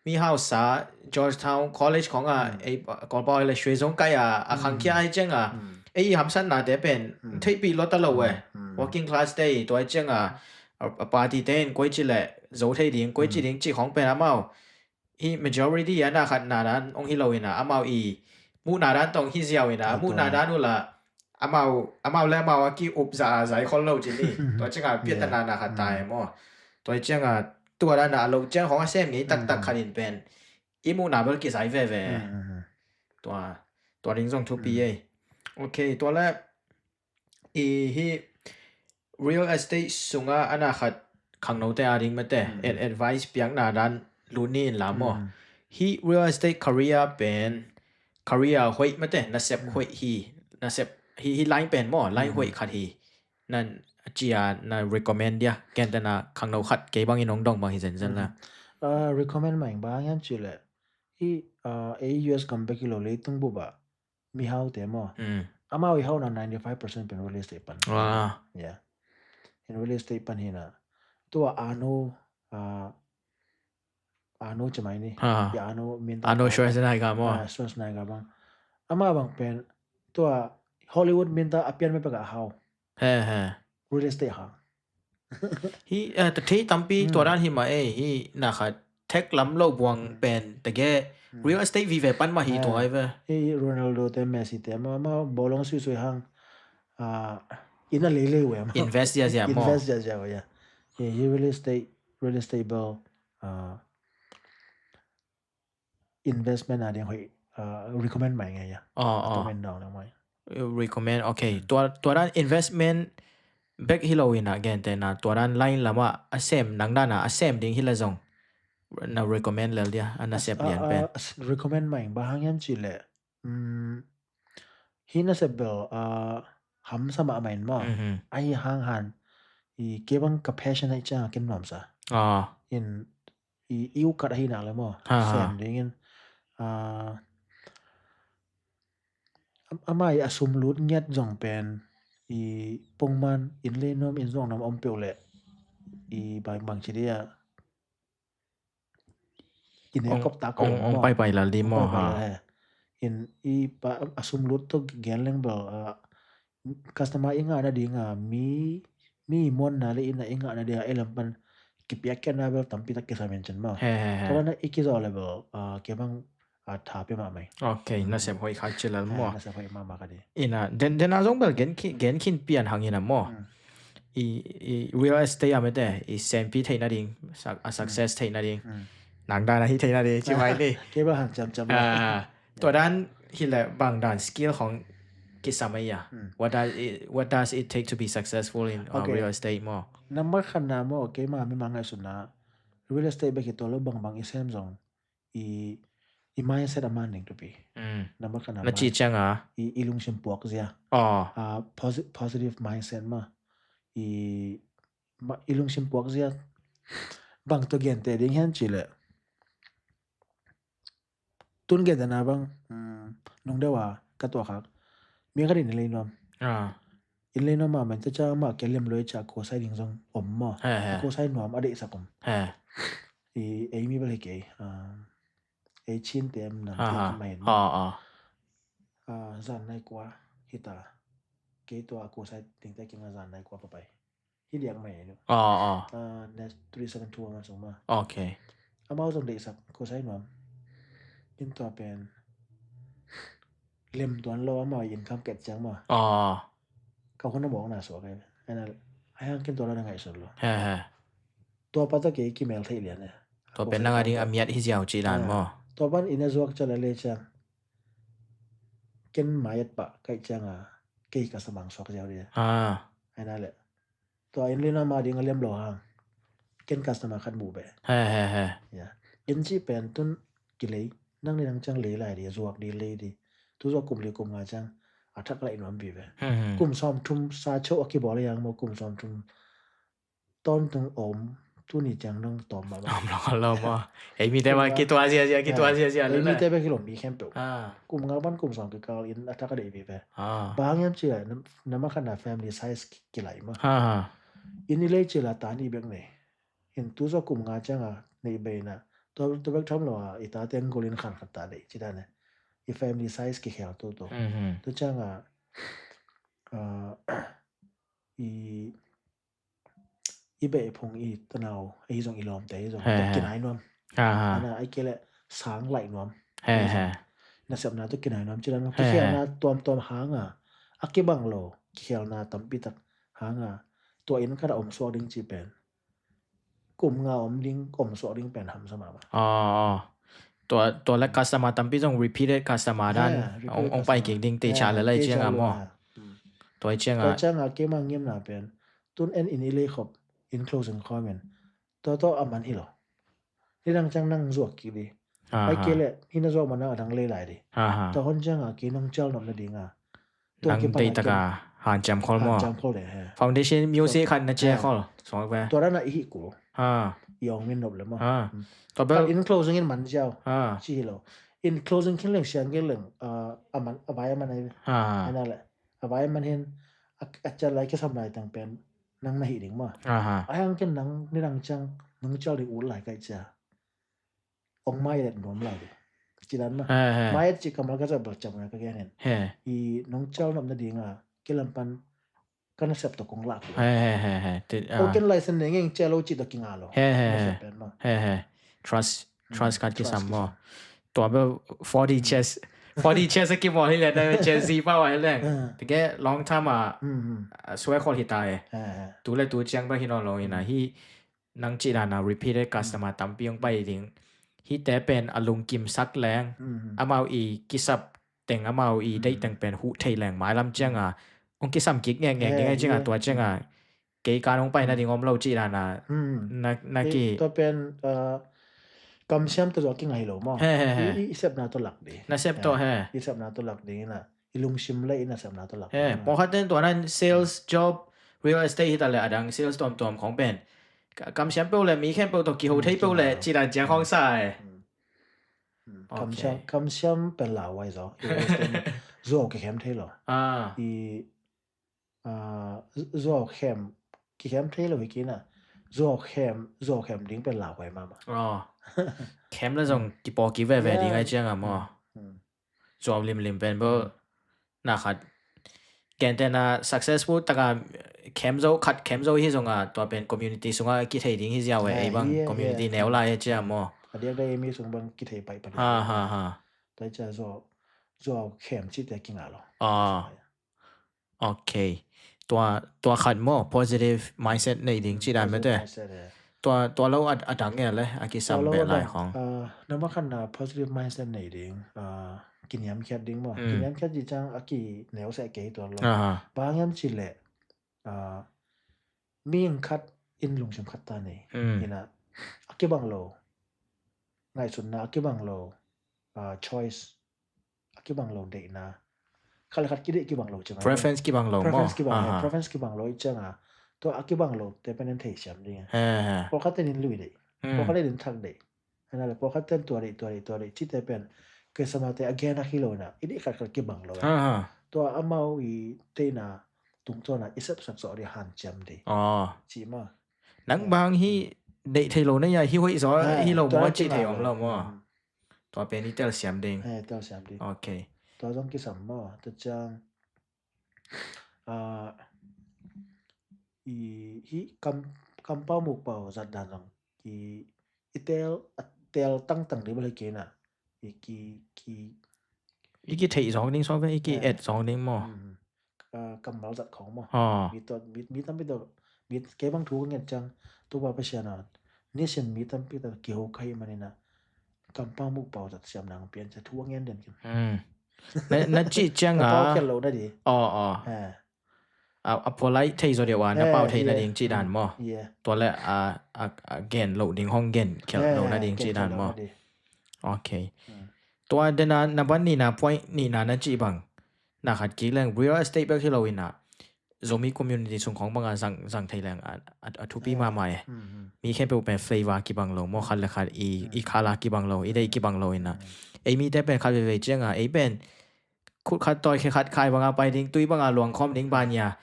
Mi hausa Georgetown College khong a ei Kawlpau le shui zong kai a a khangkhia hi cianga ei hamsatnate pen theihpih lawta lo e. Working class te tua hi cianga a party te in koi ci le zo thei ding, koi ci ding ci khong pen amau hi majority a na khat na dan ong hi lo ina amau i muhna dan tong hi ziau ina muhna dan ula amau, amau le amau a ki up za a zai khol lo ci ni. Tua cianga piat na na khat ta e maw. Tua cianga tua dan a lo ciang khong a sem ngei taktak khat in pen i muhna bel kizai veve. Tua, tua ding zong thupi ei. Ok, tua le i hi real estate sunga ana khat khangnote a ding mate advice piakna dan lut ni in la maw. Hi real estate career pen career hoih mate nasep hoih hi, nasep hi, hi line pen maw, line hoih khat hi. Nan a cia na recommend dia, kentena khangno khat kei bangin hong dong bang hi zenzen la. Recommend maing bang hian ci le hi ei U S gam bek hi lo leitung bup ah mihaute maw. Amau i hauna ninety five percent pen real estate pan. Yeah. In real estate pan hina. Tua ano, ano ci mai ni. Ano minta Arnold Schwarzenegger maw. Schwarzenegger bang. Ama bang pen tua Hollywood minta a pian me peka hau. He he. Real estate ha. Hi, eh, ta thei tampi tua dan hi ma e, hi na khat tech lam lo buang pen tege real estate vive pan ma hi tua ai ve. Hi Ronaldo te, Messi te ma, ma bolong sui sui hang. Ah, ina lei lei we ma. Invest zia zia mo. Invest zia zia we ya. Hi, hi real estate, real estate bel, ah, investment a ding hoih, ah, recommend mai ngai ya. Oh, oh. Recommend dong na mai. Recommend, okay. Tua, tua dan investment bek hi lo ina gente na tua dan line lama a sem nang dana a sem ding hi la zong na recommend lel dia, a nasep lian pen. Recommend mai ba hang yan ci le. Um, hi nasep bel, ah, hamsa mah main mo. Ahi hang han i kei bang ka passion ai ciang a ken nuam sa. In i, i ukat ahi nak le mo. Sem dingin, ah, am-, amai a sum lut ngiat zong pen i pongman in le nuam in zong nuam om peuh le i bang bang ci dia. In e kop ta ko ong, ong pai pai lal di mo ha. In i pa a sum lut to gen leng bel, ah, customer i ngah na ding a mi, mi mon na le ina i ngah na dia e lam pan kipiak kia na bel tampi tak kisa mention mo. He, he, he. Tua na i kizo le bel, ah, ke bang a tha pe mah mai. Okay, nasep hoih kha ci lal mo. Nasep hoih mah mah ka di. Ina, den, den a zong bel gen khin, gen khin pian hang ina mo. I, i real estate a mete, i sempi thei na ding, a success thei na ding. Nang dan a hi thei na ding, ci mai ni. Ke bel hang cam cam. Ah, tua dan hi le bang dan skill hong kisam ai ya. What does it, what does it take to be successful in, uh, real estate mo? Number khan na mo, ke ma mi ma ngai sun na. Real estate bek hi tua lo bang bang i sem zong. I, i mindset a man ding tupi. Number khan a na ci ciang a. I, i lungsim puak zia. Ah, posi-, positive mindset ma. I, ma, i lungsim puak zia. Bang to gen te ding hian ci le. Tun gen te na bang, um, nung dewa ka tua khak. Mi ka din le nuam. Ah. In le nuam ma men te ca ma ke lem loi ca ko sai ding zong om ma. He, he. Ko sai nuam a deih sak om. He. I, ei mi bel hi kei. Ah, ei chin te em nam te ma hin. Ah, ah. Ah, zan nai kua hita. Kei tua ko sai ding te kinga zan nai kua papai. Hi diak mai nu. Ah, ah. Ah, na three seven two one sung ma. Okay. Amau zong deih sak ko sai nuam. In tua pen. Lem tuan lo amau income ket ciang ma. Ah. Ka hun a mawk na suak e. Ana, ai hang ken tua lo na ngai sun lo. He, he. Tua pa ta kei kimel thei lian e. Tua pen nang a ding a miat hi ziau ci dan mo. Tua pan ina zuak ca le le ciang. Ken maiat pa kai ciang a kei ka samang suak ziau dia. Ah. Ai na le. Tua in lina ma ding a lem lo hang. Ken customer khat mu be. He, he, he. Ya. In ci pen tun kilei. Nang ni nang ciang lei lai di, zuak di, lei di. Tu zuak kum li kum nga ciang. A thak lai nuam bi be. Kum som thum sa cho a kibol yang mo kum som thum. Ton tung om. tuni ciang nang tawm mah mah. Om lo lo maw. Ei mite mah kitua ziazia, kitua ziazia. Ei mite bek hi lo, mi khempeuh. Kum nga pan kum sawm kikal in a thak a deih vive. Bang hiam cih leh na, na makhatna family size ki, kilaih maw. In i lei cih leh ta nih bek nei. In tu zawh kum nga ciang a neih bei na. Tua, tua bek tham lo a i tate ngol in khan khat ta deih ci dan e. I family size kikhel toto. Tua ciang a, ah, i i beh phung i tanau, ahi zong i lawmte ahi zong, kinai nuam. Ana ai kei leh sang laih nuam. Nasepna tawh kinai nuam ci dan maw. Kikhelna tuamtuam hang a, a kibang lo kikhelna tampi tak hang a, tua inn khat a om suak ding ci pen kum nga om ding, om suak ding pen hamsa mahmah. Tua, tua le customer tampi zong repeated customer dan ong pai kik ding, teicha le lai ciang a maw. Tua ciang a, tua ciang a keima ngimna pen tun en in i lei khop, in closing khawm in. Tua tawh a man hi lo. Nidang ciang nang zuak kik di. Ai kei leh hi na zuak man a dang lei lai di. Tua hon ciang a kei nong cial nop nading a, tua nang kipan a deitaka hanciam khol maw. Hanciam khol de, he. Foundation music khat na cia khol. Tua dan a i hih kul. I ong min nop le maw. Tua bel in closing in man ciau. Ci hi lo. In closing khin leng siang kei leng, a man, a vai a man ai. Ana le a vai a man hin a, a cial lai kisam lai teng pen nang na hih ding maw. A hiang ken nang nidang ciang nong cial ding ut lai kai cia. Ong mailet nuam lai di. Ci dan maw. Mailet ci kamal ka zat bal ciam na ka gen hen. I nong cial nop nading a kilam pan ka nasep tawh kong lak. Ong ken license ne ngeng cia lo ci tawh kinga lo. Nasep pen maw. Trust, trust khat kisam maw. Tua bel forty chess, forty chess a kimawl hi leh na Gen Z pau a hi leng. Tige long time a suai khol hi ta e. Tu le tu ciang bel hi nawn lo ina hi. Nang cih dan a repeated customer tampi hong pai ding. Hihte pen a lungkim sak leng, amau i kisap teng, amau i deih teng pen huh thei leng, mailam ciang a hong kisam kik ngekngek ding ai ciang a, tua ciang a kei kan hong pai nading om lo cih dan a. Na, na ki tua pen kamsiam tawh zong a kingai lo maw. I, i sepna tawh lak ding. Na sep tawh he. I sepna tawh lak ding ina. I lungsim le i nasepna tawh lak. He, pawlkhat ten tua nan sales job, real estate hi ta le a dang sales tuamtuam khong pen kamsiam peuh le mi khempeuh tawh kiho thei peuh le ci dan ciang khong sa e. Kamsiam, kamsiam pen lau ai zaw. Zuau kikhem thei lo. I zuau khem, kikhem thei lo hi kina. Zuau khem, zuau khem ding pen lau ai mama. Khem le zong kipaw kiveve ding ai ciang a maw. Zuau limlim pen bel na khat gentehna successful taka khem zo, khat khem zo hi zonga tua pen community sunga kithei ding hi ziau e. Ei bang community neu lai e cia maw. A diak dai mi sung bang kithei pai pai. Ha ha ha. Tua cia zuau, zuau khem cite kinga lo. Ok. Tua, tua khat maw, positive mindset nei ding ci dan mete. Tua, tua lo a dang e le a kisam beh lai khong. Nama khatna positive mindset nei ding, kiniamkhiat ding maw. Kiniamkhiat ci ciang a kineu seh kei tua lo. Bang hiam ci leh mihing khat in lungsim khat ta nei. Ina a kibang lo ngaihsutna, a kibang lo choice, a kibang lo deihna. Khat le khat kideih kibang lo ci mai. Preference kibang lo maw. Preference kibang lo i cianga tua a kibang lo te pen en thei siam ding. Pawlkhat ten in lui deih, pawlkhat ten in thak deih. Hena le pawlkhat ten tua deih, tua deih, tua deih cite pen kei sama te a gen a hi lo ina i deih khat khat kibang lo. Tua amau i teina tungtawna i sepsak zawh dih hanciam dih ci maw. Nang bang hi deih thei lo na ia hi hoih zaw hi lo maw ci thei om lo maw. Tua pen i telsiam ding. Telsiam ding. Ok. Tua zong kisam maw, tua ciang i hi kam, kampau mukpau zat dan zong i, i tel, a tel tangtang ding bel hi kei na. I ki, ki, i ki theih zong ding sawm ve, i ki et zong ding maw. Kammal zat khong maw. Mi tua, mi, mi tampi tua, mi kei bang thu ka ngen ciang, Topa Pasian a nisim mi tampi tua kiho ka hih manina kampau mukpau zat siam nang pian cia thu a ngen den kin. Na, na cih ciang a pau khial lo na di. Aw, aw. A, a polite thei zaw deuh a na pau thei nading cih dan maw. Tua le a, a, a gen loh ding hong gen khial lo nading cih dan maw. Ok. Tua dena na ban nihna point nihna na cih bang na khat kik leng real estate bek hi lo ina Zomi community sung khawng banga zang, zang thei leng a, a, a thupi mahmah e. Mi khempeuh pen flavor kibang lo maw, khat le khat i, i khala kibang lo, i deih kibang lo ina. Ei mite pen khat veivei cianga ei pen khut khat tawi khe khat khai banga pai ding, tui banga luang khawm ding bania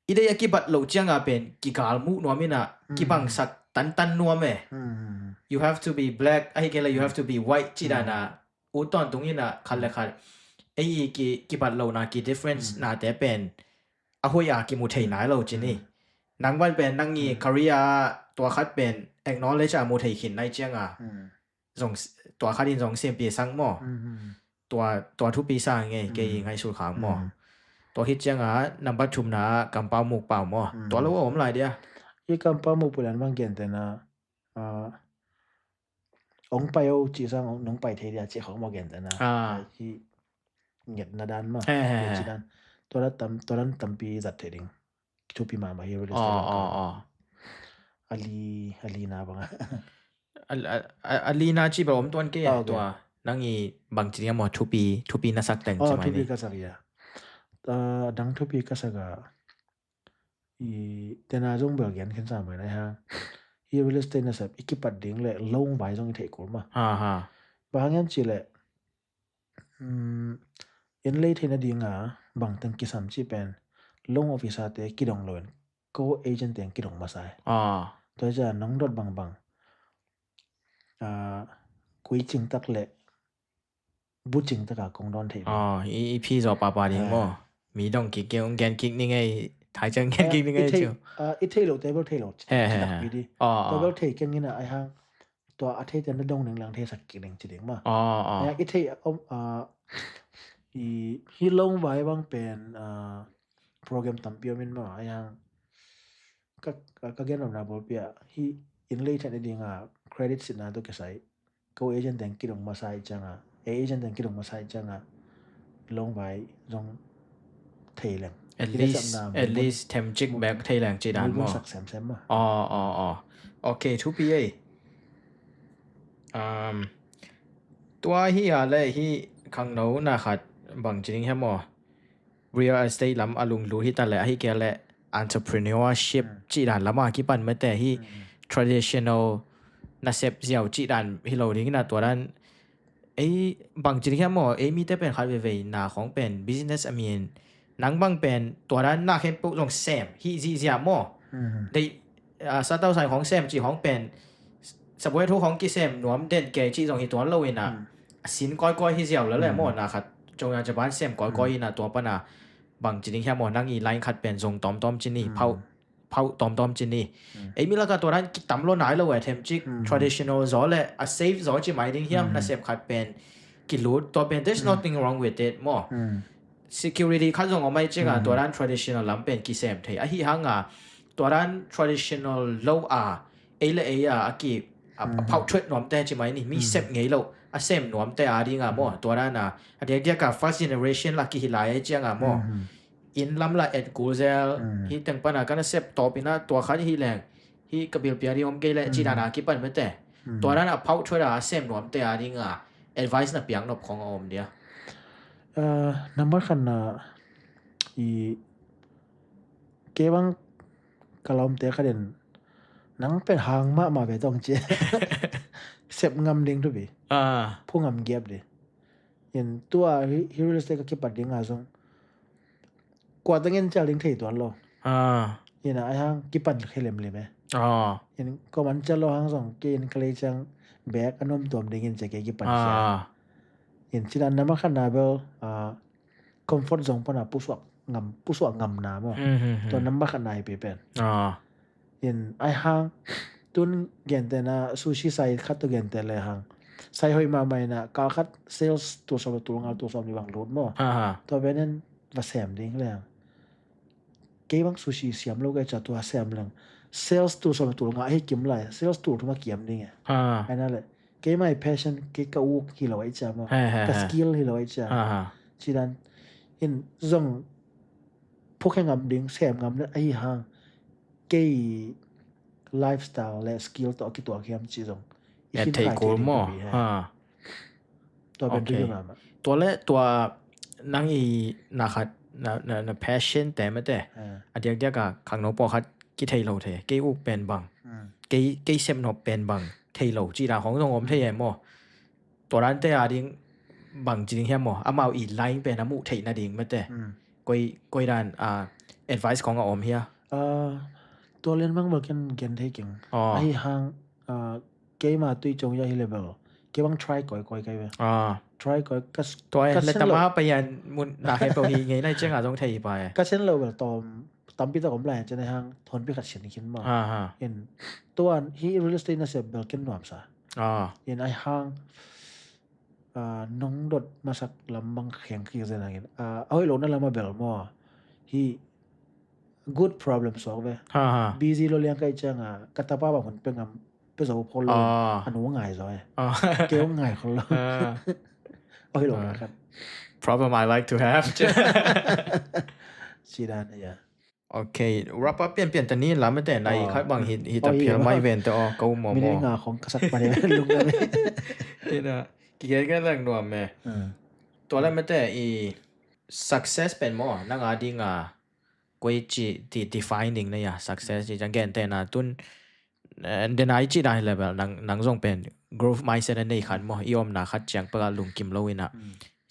i deih a kibat loh cianga pen kigal muh nuam ina, kibangsak tantan nuam e. You have to be black, ahi kei le you have to be white ci dana ut tawntung ina khat le khat ei i ki, kibat lohna ki difference nate pen a hoih a kimu thei nai lo ci ni. Nang van pen nang i career tua khat pen acknowledge a mu thei khin nai cianga zong, tua khat in zong siampi sang maw. Tua, tua thupi sang e, kei i ngaihsut khang maw. Tua khit cianga number thumna kampau muk pau maw. Tua lo a om lai dia. I kampau muk pau dan bang gentehna, ah, ong pai o ci sang ong, nong pai thei dia ci khawng maw gentehna. Ah. I ngetna dan maw. He, he, he. Ci dan. Tua dan tam, tua dan tampi zat thei ding. Thupi mahmah hi real estate. Oh, oh, oh. Ali, Ali na banga. A, a, a, Ali na ci bel om tuan kei. Ah, okay. Tua nang i bang ci ding maw thupi, thupi na sak teng ci mai ni. Thupi ka sak ia. Ah, dang thupi ka sak a. I tena zong bel gen khen sa mai nai ha. Hi real estate nasep i kipat ding le loan vai zong i theih kul ma. Ha, ha. Bang hang hiam ci le, mm, in lei theihna dinga bang teng kisam ci pen loan officer te kidong lo in co agent teng kidong masa e. Ah. Tua hi ciang nong dot bangbang, ah, kuicing tak le bucing taka kong dawn thei. Oh, i, i phi zaw papa ding maw. Mi dong kik kik, gen kik ni ngei, thai ciang gen kik ni ngei i thei, ciu. Ah, i thei lo te bel thei lo. He, he, he. Pi di. Oh, oh. Te bel thei keng ina ai hang. Tua a thei te na dong ning lang thei sak kik ning ci ding maw. Oh, oh. Ai hang i thei om, ah, i hi loan vai bang pen, ah, program tampi om in maw. Ai hang ka, ka, ka gen om na bol pia. Hi in lei theihna dinga credit sitna tu kisai. Ko agent teng kidong masa i cianga, e agent teng kidong masa i cianga, loan vai zong thei leng. At least, at least them cik bek thei leng ci dan maw. Sak sem sem maw. Oh, oh, oh. Okay, thupi ei. Um, tua hi a le hi khangno na khat bang ci ding hiam maw. Real estate lam a lunglut hi ta le, ahi kei le entrepreneurship cih dan lama kipan mate hi traditional nasep ziau cih dan hi lo ding ina tua dan ei bang ci ding hiam maw, ei mite pen khat veivei na khawng pen business a min nang bang pen tua dan na khempeuh zong sem hi zihziah maw. Dei, ah, satau sai khawng sem cih khawng pen sabuai thu khawng kisem nuam den kei cih zong hi tuan lo ina a sin kawikawi hi ziau lele maw, na khat cong yang caban sem kawikawi ina tua pana bang ci ding hiam maw, nang i line khat pen zong tawmtawm ci ni, phauh, phauh tawmtawm ci ni. Ei mi laka tua dan kitam lo nai lo e, them cik traditional zaw le a safe zaw ci mai ding hiam, nasep khat pen kilut tua pen there's nothing wrong with it maw. Security khat zong om ai cik a tua dan traditional lam pen kisem thei ahi hanga tua dan traditional lo a ei le ei a a ki a, a phauh thuat nuamte ci mai ni, mi sep ngei lo a sem nuamte a dinga maw. Tua dan a a diakdiak a first generation la kihi lai ai cianga maw. Inn lam la et kul zel hi teng pana kana sep tawp ina tua khat hi leng hi ka bilpia ding om kei le ci dan a kipan mate. Tua dan a phauh thuat a a sem nuamte a dinga advice na piak nop khawng a om dia. Ah, number khatna i kei bang ka lawmte khat in nang pen hang mahmah ve tawng cia. Sep ngam ding thupi. Ah. Phu ngam giap ding. In tua hi, hi real estate ka kipat dinga zong kua tengin cial ding thei tuan lo. Ah. Ina ai hang kipan khe lemlem e. Ah. In koman cial lo hang zong kei in ka lei ciang bek a nuam tuam dingin cia kei kipan cia. Ah. In ci dan na ma khat na bel, ah, comfort zone pana pusuak ngam, pusuak ngamna maw. Tua number khatna hi pi pen. Ah. In ai hang tun gentehna sushi sai khat tu genteh le hang sai hoih mahmah ina kal khat sales tul sawm le tul nga tul sawm ni bang lut maw. Tua pen in va sem ding le hang kei bang sushi siam lo kei ca tua sem leng sales tul sawm le tul nga hi kim lai sales tul thum a kiam ding e. Ai na le kei mai passion kei ka uk hi lo ai ca maw. Ka skill hi lo ai ca. Ci dan in zong phukhe ngam ding sem ngam le ahi hang kei lifestyle le skill tawh kituak hiam ci zong i khin thei kul maw. Tua pen tu hi mama. Tua le tua nang i na khat na, na, na passion te mate. A diakdiak a khangno pawlkhat kithei lo thei. Kei uk pen bang. Kei, kei sepnop pen bang. Thei lo ci dan khong zong om thei e maw. Tua dante a ding bang ci ding hiam maw. Amau i line pen a muh theih nading mate. Koi, koi dan a advice khong a om hia. Tua lian bang bel ken gen thei keng. Ahi hang keima tui cong ya hi level. Kei bang try koi koi kai ve. Try koi kas. Tua le tama pa yan mun na he pau hi ngei nai ceng a zong thei hi pa e. Ka sen lo bel tom tampi ta kom lai cen ai hang thon pi khat sin khin ma. In tuan hi real estate na se bel ken nuam sa. In ai hang nong dot masak lam bang kheng khi zen hangin a hoi lo na lam a bel maw. Hi good problem solve ve. Busy lo liang kai ciang a ka tapa bang hun pe ngam pe zo phol lo. A nu ngai zo e. Keu ngai khol lo. Oi lo na khat. Problem I like to have. Sidan ya. Okay, wrap up pian pian ta ni lam te nai khat bang hit hit a pial mai ven te o ko mo mo. Minit nga khong ka sak pa ne lung na me. Ina ki gen gen lang nuam me. Tua la me te i success pen mo na nga ding a koi ci ti defining na ya success ci jang gen te na tun. Dena i ci dan hi le bel nang zong pen growth mindset a nei khat maw i omna khat ciang peka lungkim lo ina.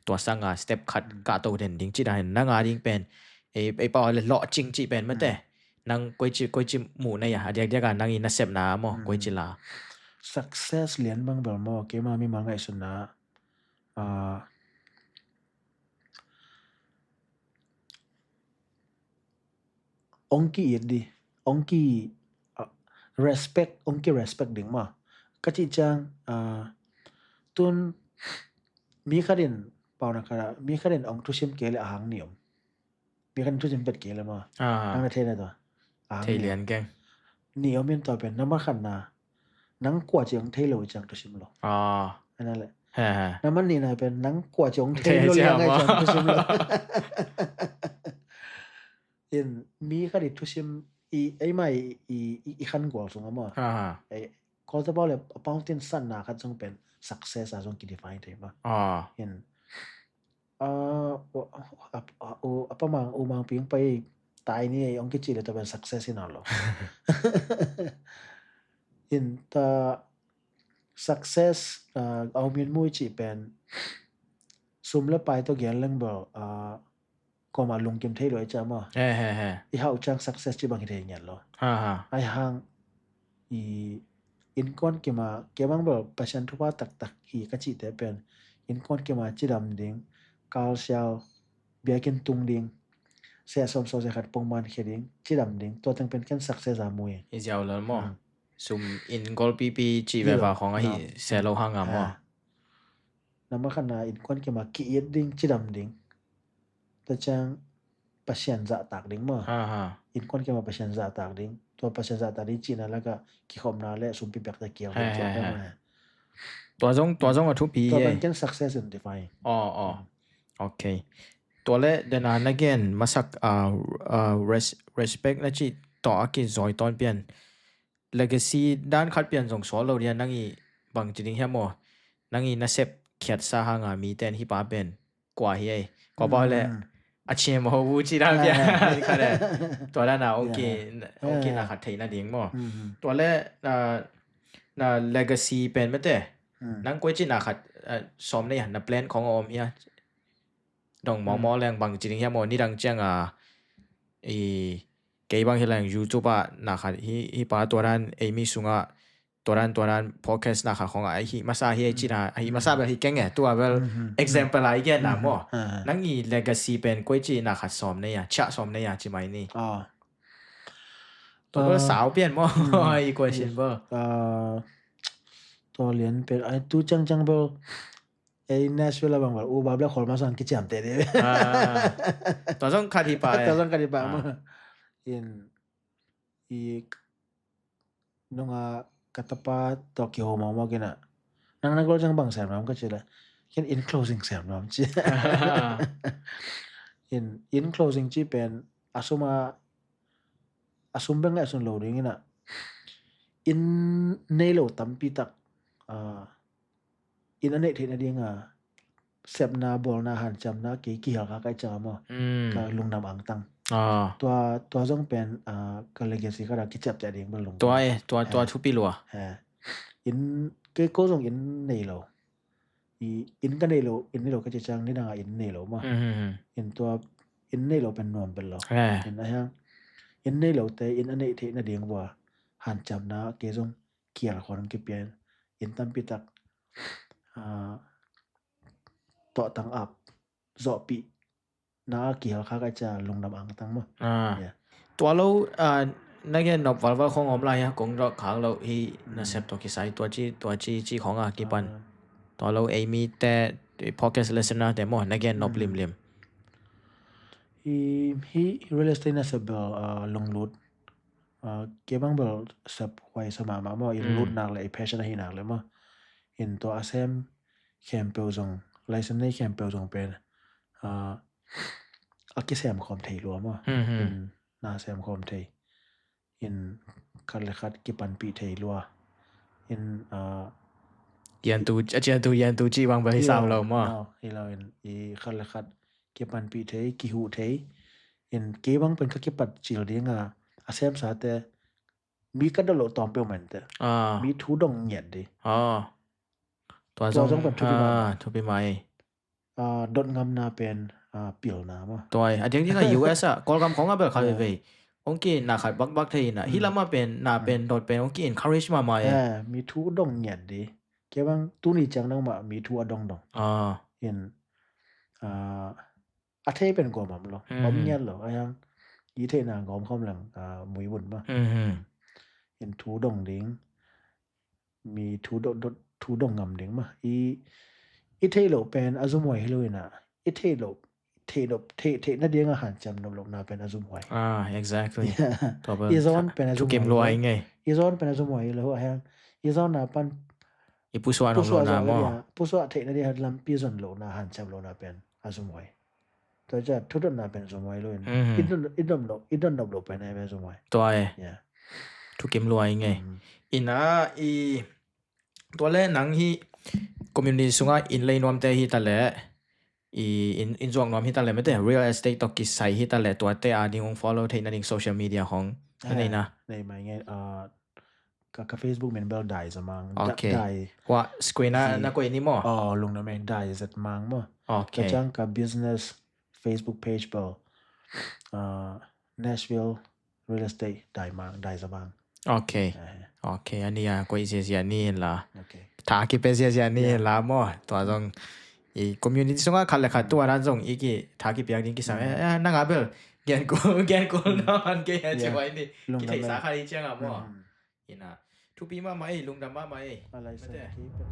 Tua sanga step khat kah to den ding ci dan hi nang a ding pen ei pau le lawh cing ci pen mate. Nang koi ci koi ci muh na ya a diakdiak a nang i nasepna maw koi ci la. Success lian bang bel maw keima mi mal ngaihsutna ong ki-it di ong ki respect ong ki respect ding ma ka cih ciang tun mi khatin pauna khat mi khatin ong thusim kei le a hang ni om mi khatin thusim pet kei le ma hang na thei na tua a hang thei ni lian keng ni om in tua pen na ma khat na nang kua ciang thei lo ciang thusim lo. Ana le. Na man ni na pen nang kua ciang thei lo liang ai ciang thusim lo. In mi kha di thusim i ei mai i i khan gual sung ama. Ei kol ta pau le a pau tin san na khat sung pen success a sung ki define thei ma. In a pa mang u mang ping pai tai ni ei ong kici le ta pen success in a lo. In ta success a min mui ci pen sum le pai to gen leng bel koma lungkim thei lo i cama i hau chang success ci bang hi thei ngian lo. Ai hang i inkuan kima kemang bel Pasian thupha taktak hi ka cihte pen inkuan kima cidam ding, kalsial biakin tung ding, sia som so sia khat pongman khe ding, cidam ding, tua teng pen ken success a mui. I ziau lal maw? Sum in golpipi cih veva khong ahi se lo hang a maw? Nama khatna inkuan kima ki-it ding, cidam ding. Ta ciang Pasian zahtak ding maw? Inkuan kima Pasian zahtak ding. Tua Pasian zahtak ding cihna laka kikhopna le sumpi piakta kial ding. Tua zong tua zong a thupi. Tua ban ken success in define. Aw aw. Okay. Tua le dena na gen masak respect na cih tawh a kizoi tawn pian. Legacy dan khat pian zong sual lo dia nang i bang ci ding hiam aw? Nang i nasep khiatsa hanga miten hi pa pen kua hi ei. Kua pa le a chim ho bu ci dan pian khat e. Tua dan a ong ki na khat theih nading maw? Tua le na legacy pen mate nang koi ci na khat sawm na ia na plan khong a om ia. Dong mawmaw leng bang ci ding hiam aw nidang cianga i kei bang hi leng YouTube ah na khat hi pa tua dan ei mi sungah tua dan tua dan podcast na khat khong ah ahi masa hi ei cina ahi masa bel hi keng e tua bel example ah i gen na maw? Nang i legacy pen koi ci na khat sawm na ia ciah sawm na ia ci mai ni. Tua bel sau pian maw? I question bel tua lian pen ai tu ciangciang bel ei Nashville a bang bal u bab le khol masang kiciamte de. Tua zong khat hi pa e. Tua zong khat hi pa ma. In i nunga ka tapa tawh kiho mawmaw kina nang na gol ciang bang sem lam ka ci le ken in closing sem lam ci. In in closing ci pen a suma a sum beng le a sun lo ding ina in nei lo tampi tak in a neih theih nadinga sepna, bawlna, hanciamna kei kihel kha ka hih ciang maw, mm, ka lungdam angtang. Ah. Tua, tua zong pen, ah, ka legacy khat a kiciapteh ding bel lungdam. Tua e, tua, tua, eh, thupi lua. Eh. Inn, kei ko zong inn nei lo. I, inn ka nei lo, inn nei lo ka ci ciang nidang a inn nei lo maw. Mm, mm, mm. Inn tua, inn nei lo pen nuam bel lo. Eh. Inn a hiang, inn nei lote inn a neih theih nading vua hanciamna kei zong kial khawng kipia in, inn tampi tak, ah, tawhtang ap, zawhpihna a kihel kha ka hih ciang lungdam angtang maw. Ah. Yeah. Tua lo, ah, na gen nop valval khawng om lai a, kong dot khak lo hi, na, mm, sep tawh kisai tua ci, tua ci, ci khawng a kipan. Ah. Tua lo ei mite, podcast listener te maw, na gen nop, mm, limlim. Hi, hi real estate na sep bel, ah, lunglut. Ah, kei bang bel sep huai sa mahmah maw, i, mm, lunglut nak leh, i passion ahi nak leh maw. In tua a sem khempeuh zong, license nei khempeuh zong pen, ah, a kisem khawm thei lua maw. Mhm. In na sem khawm thei. In khat le khat kipanpih thei lua. In, ah, yan tu, a cian tu, yan tu ci bang bel hi sam lo maw. No, hi lo in, i khat le khat kipanpih thei, kihuh thei. In kei bang pen ka kipat cil ding a, a semsate, mi ka dot loh tawm peuhmah in teh. Ah. Mi thu dong ngiat di. Ah. Tua, tua zong, zong pen thupi mah. Ah, thupi mah e. Ah, dot ngamna pen, ah, pilna maw. Tua e. A diakdiak a U S a, Kawlgam khawng a bel khat, ah, veivei. Hong ki na khat bakbak thei in a. Hih, mm, lam a pen, na, mm, pen dot pen hong ki encourage mahmah e. Eh, mi thu dong ngiat di. Kei bang tuni ciang nangmah mi thu a dongdong. Ah. In, ah, a thei pen gawm om lo. Mhm. Om ngiat lo. A hiang i theihna gawm khawm leng, ah, muivun maw. Mhm. In thu dong ding. Mi thu dong, dong, thu dong ngam ding maw. I, i theih loh pen a zumhuai hi lo in a. I theih loh, theih loh, theih, theih nading a hanciam nop lohna pen a zumhuai. Ah, exactly. Yeah. Tua pen i zawn pen a zumhuai hi lo. Thukim lua i ngei. I zawn pen a zumhuai hi lo. A hiang i zawn na pan i pusuah nop lohna maw. Pusuah theih nading a lampi zon lohna, hanciam lohna pen a zumhuai. Tua ciang thudotna pen zumhuai lo in. Mhm. I dot, i dot nop, i dot nop lo pen a pen zumhuai. Tua e. Yeah. Thukim lua i ngei. Mhm. In a i, tua le nang hi community sungah inn lei nuamte hi ta le, i inn, inn zuak nuam hi ta le, mete real estate tawh kisai hi ta le, tuate a ding hong follow theih nading social media khawng. Ah, nei na. Nei mai ngei, ah, ka, ka Facebook min bel Dai Za Mang. Da-, okay. Dai. Hua screen a, zi-, na koih ni maw? Oh, lungdam e, Dai Za Mang maw. Okay. Tua ciang ka business Facebook page bel, ah, Nashville Real Estate Dai Mang, Dai Za Mang. Okay. Eh. Okay, a ni a koih ziazia ni in la. Okay. Tha kipia ziazia ni in la maw. Tua zong i community sungah khat le khat tua dan zong i ki tha kipiak ding kisam. Mm. Eh, eh, nang a bel gen kul, gen kul na man kei a ci huai ni. Lungdam e. Kitheihsa khat i ciang a maw. Mm. Ina, thupi mahmah ei, lungdam mahmah ei. A lai sa mate. Ki pia.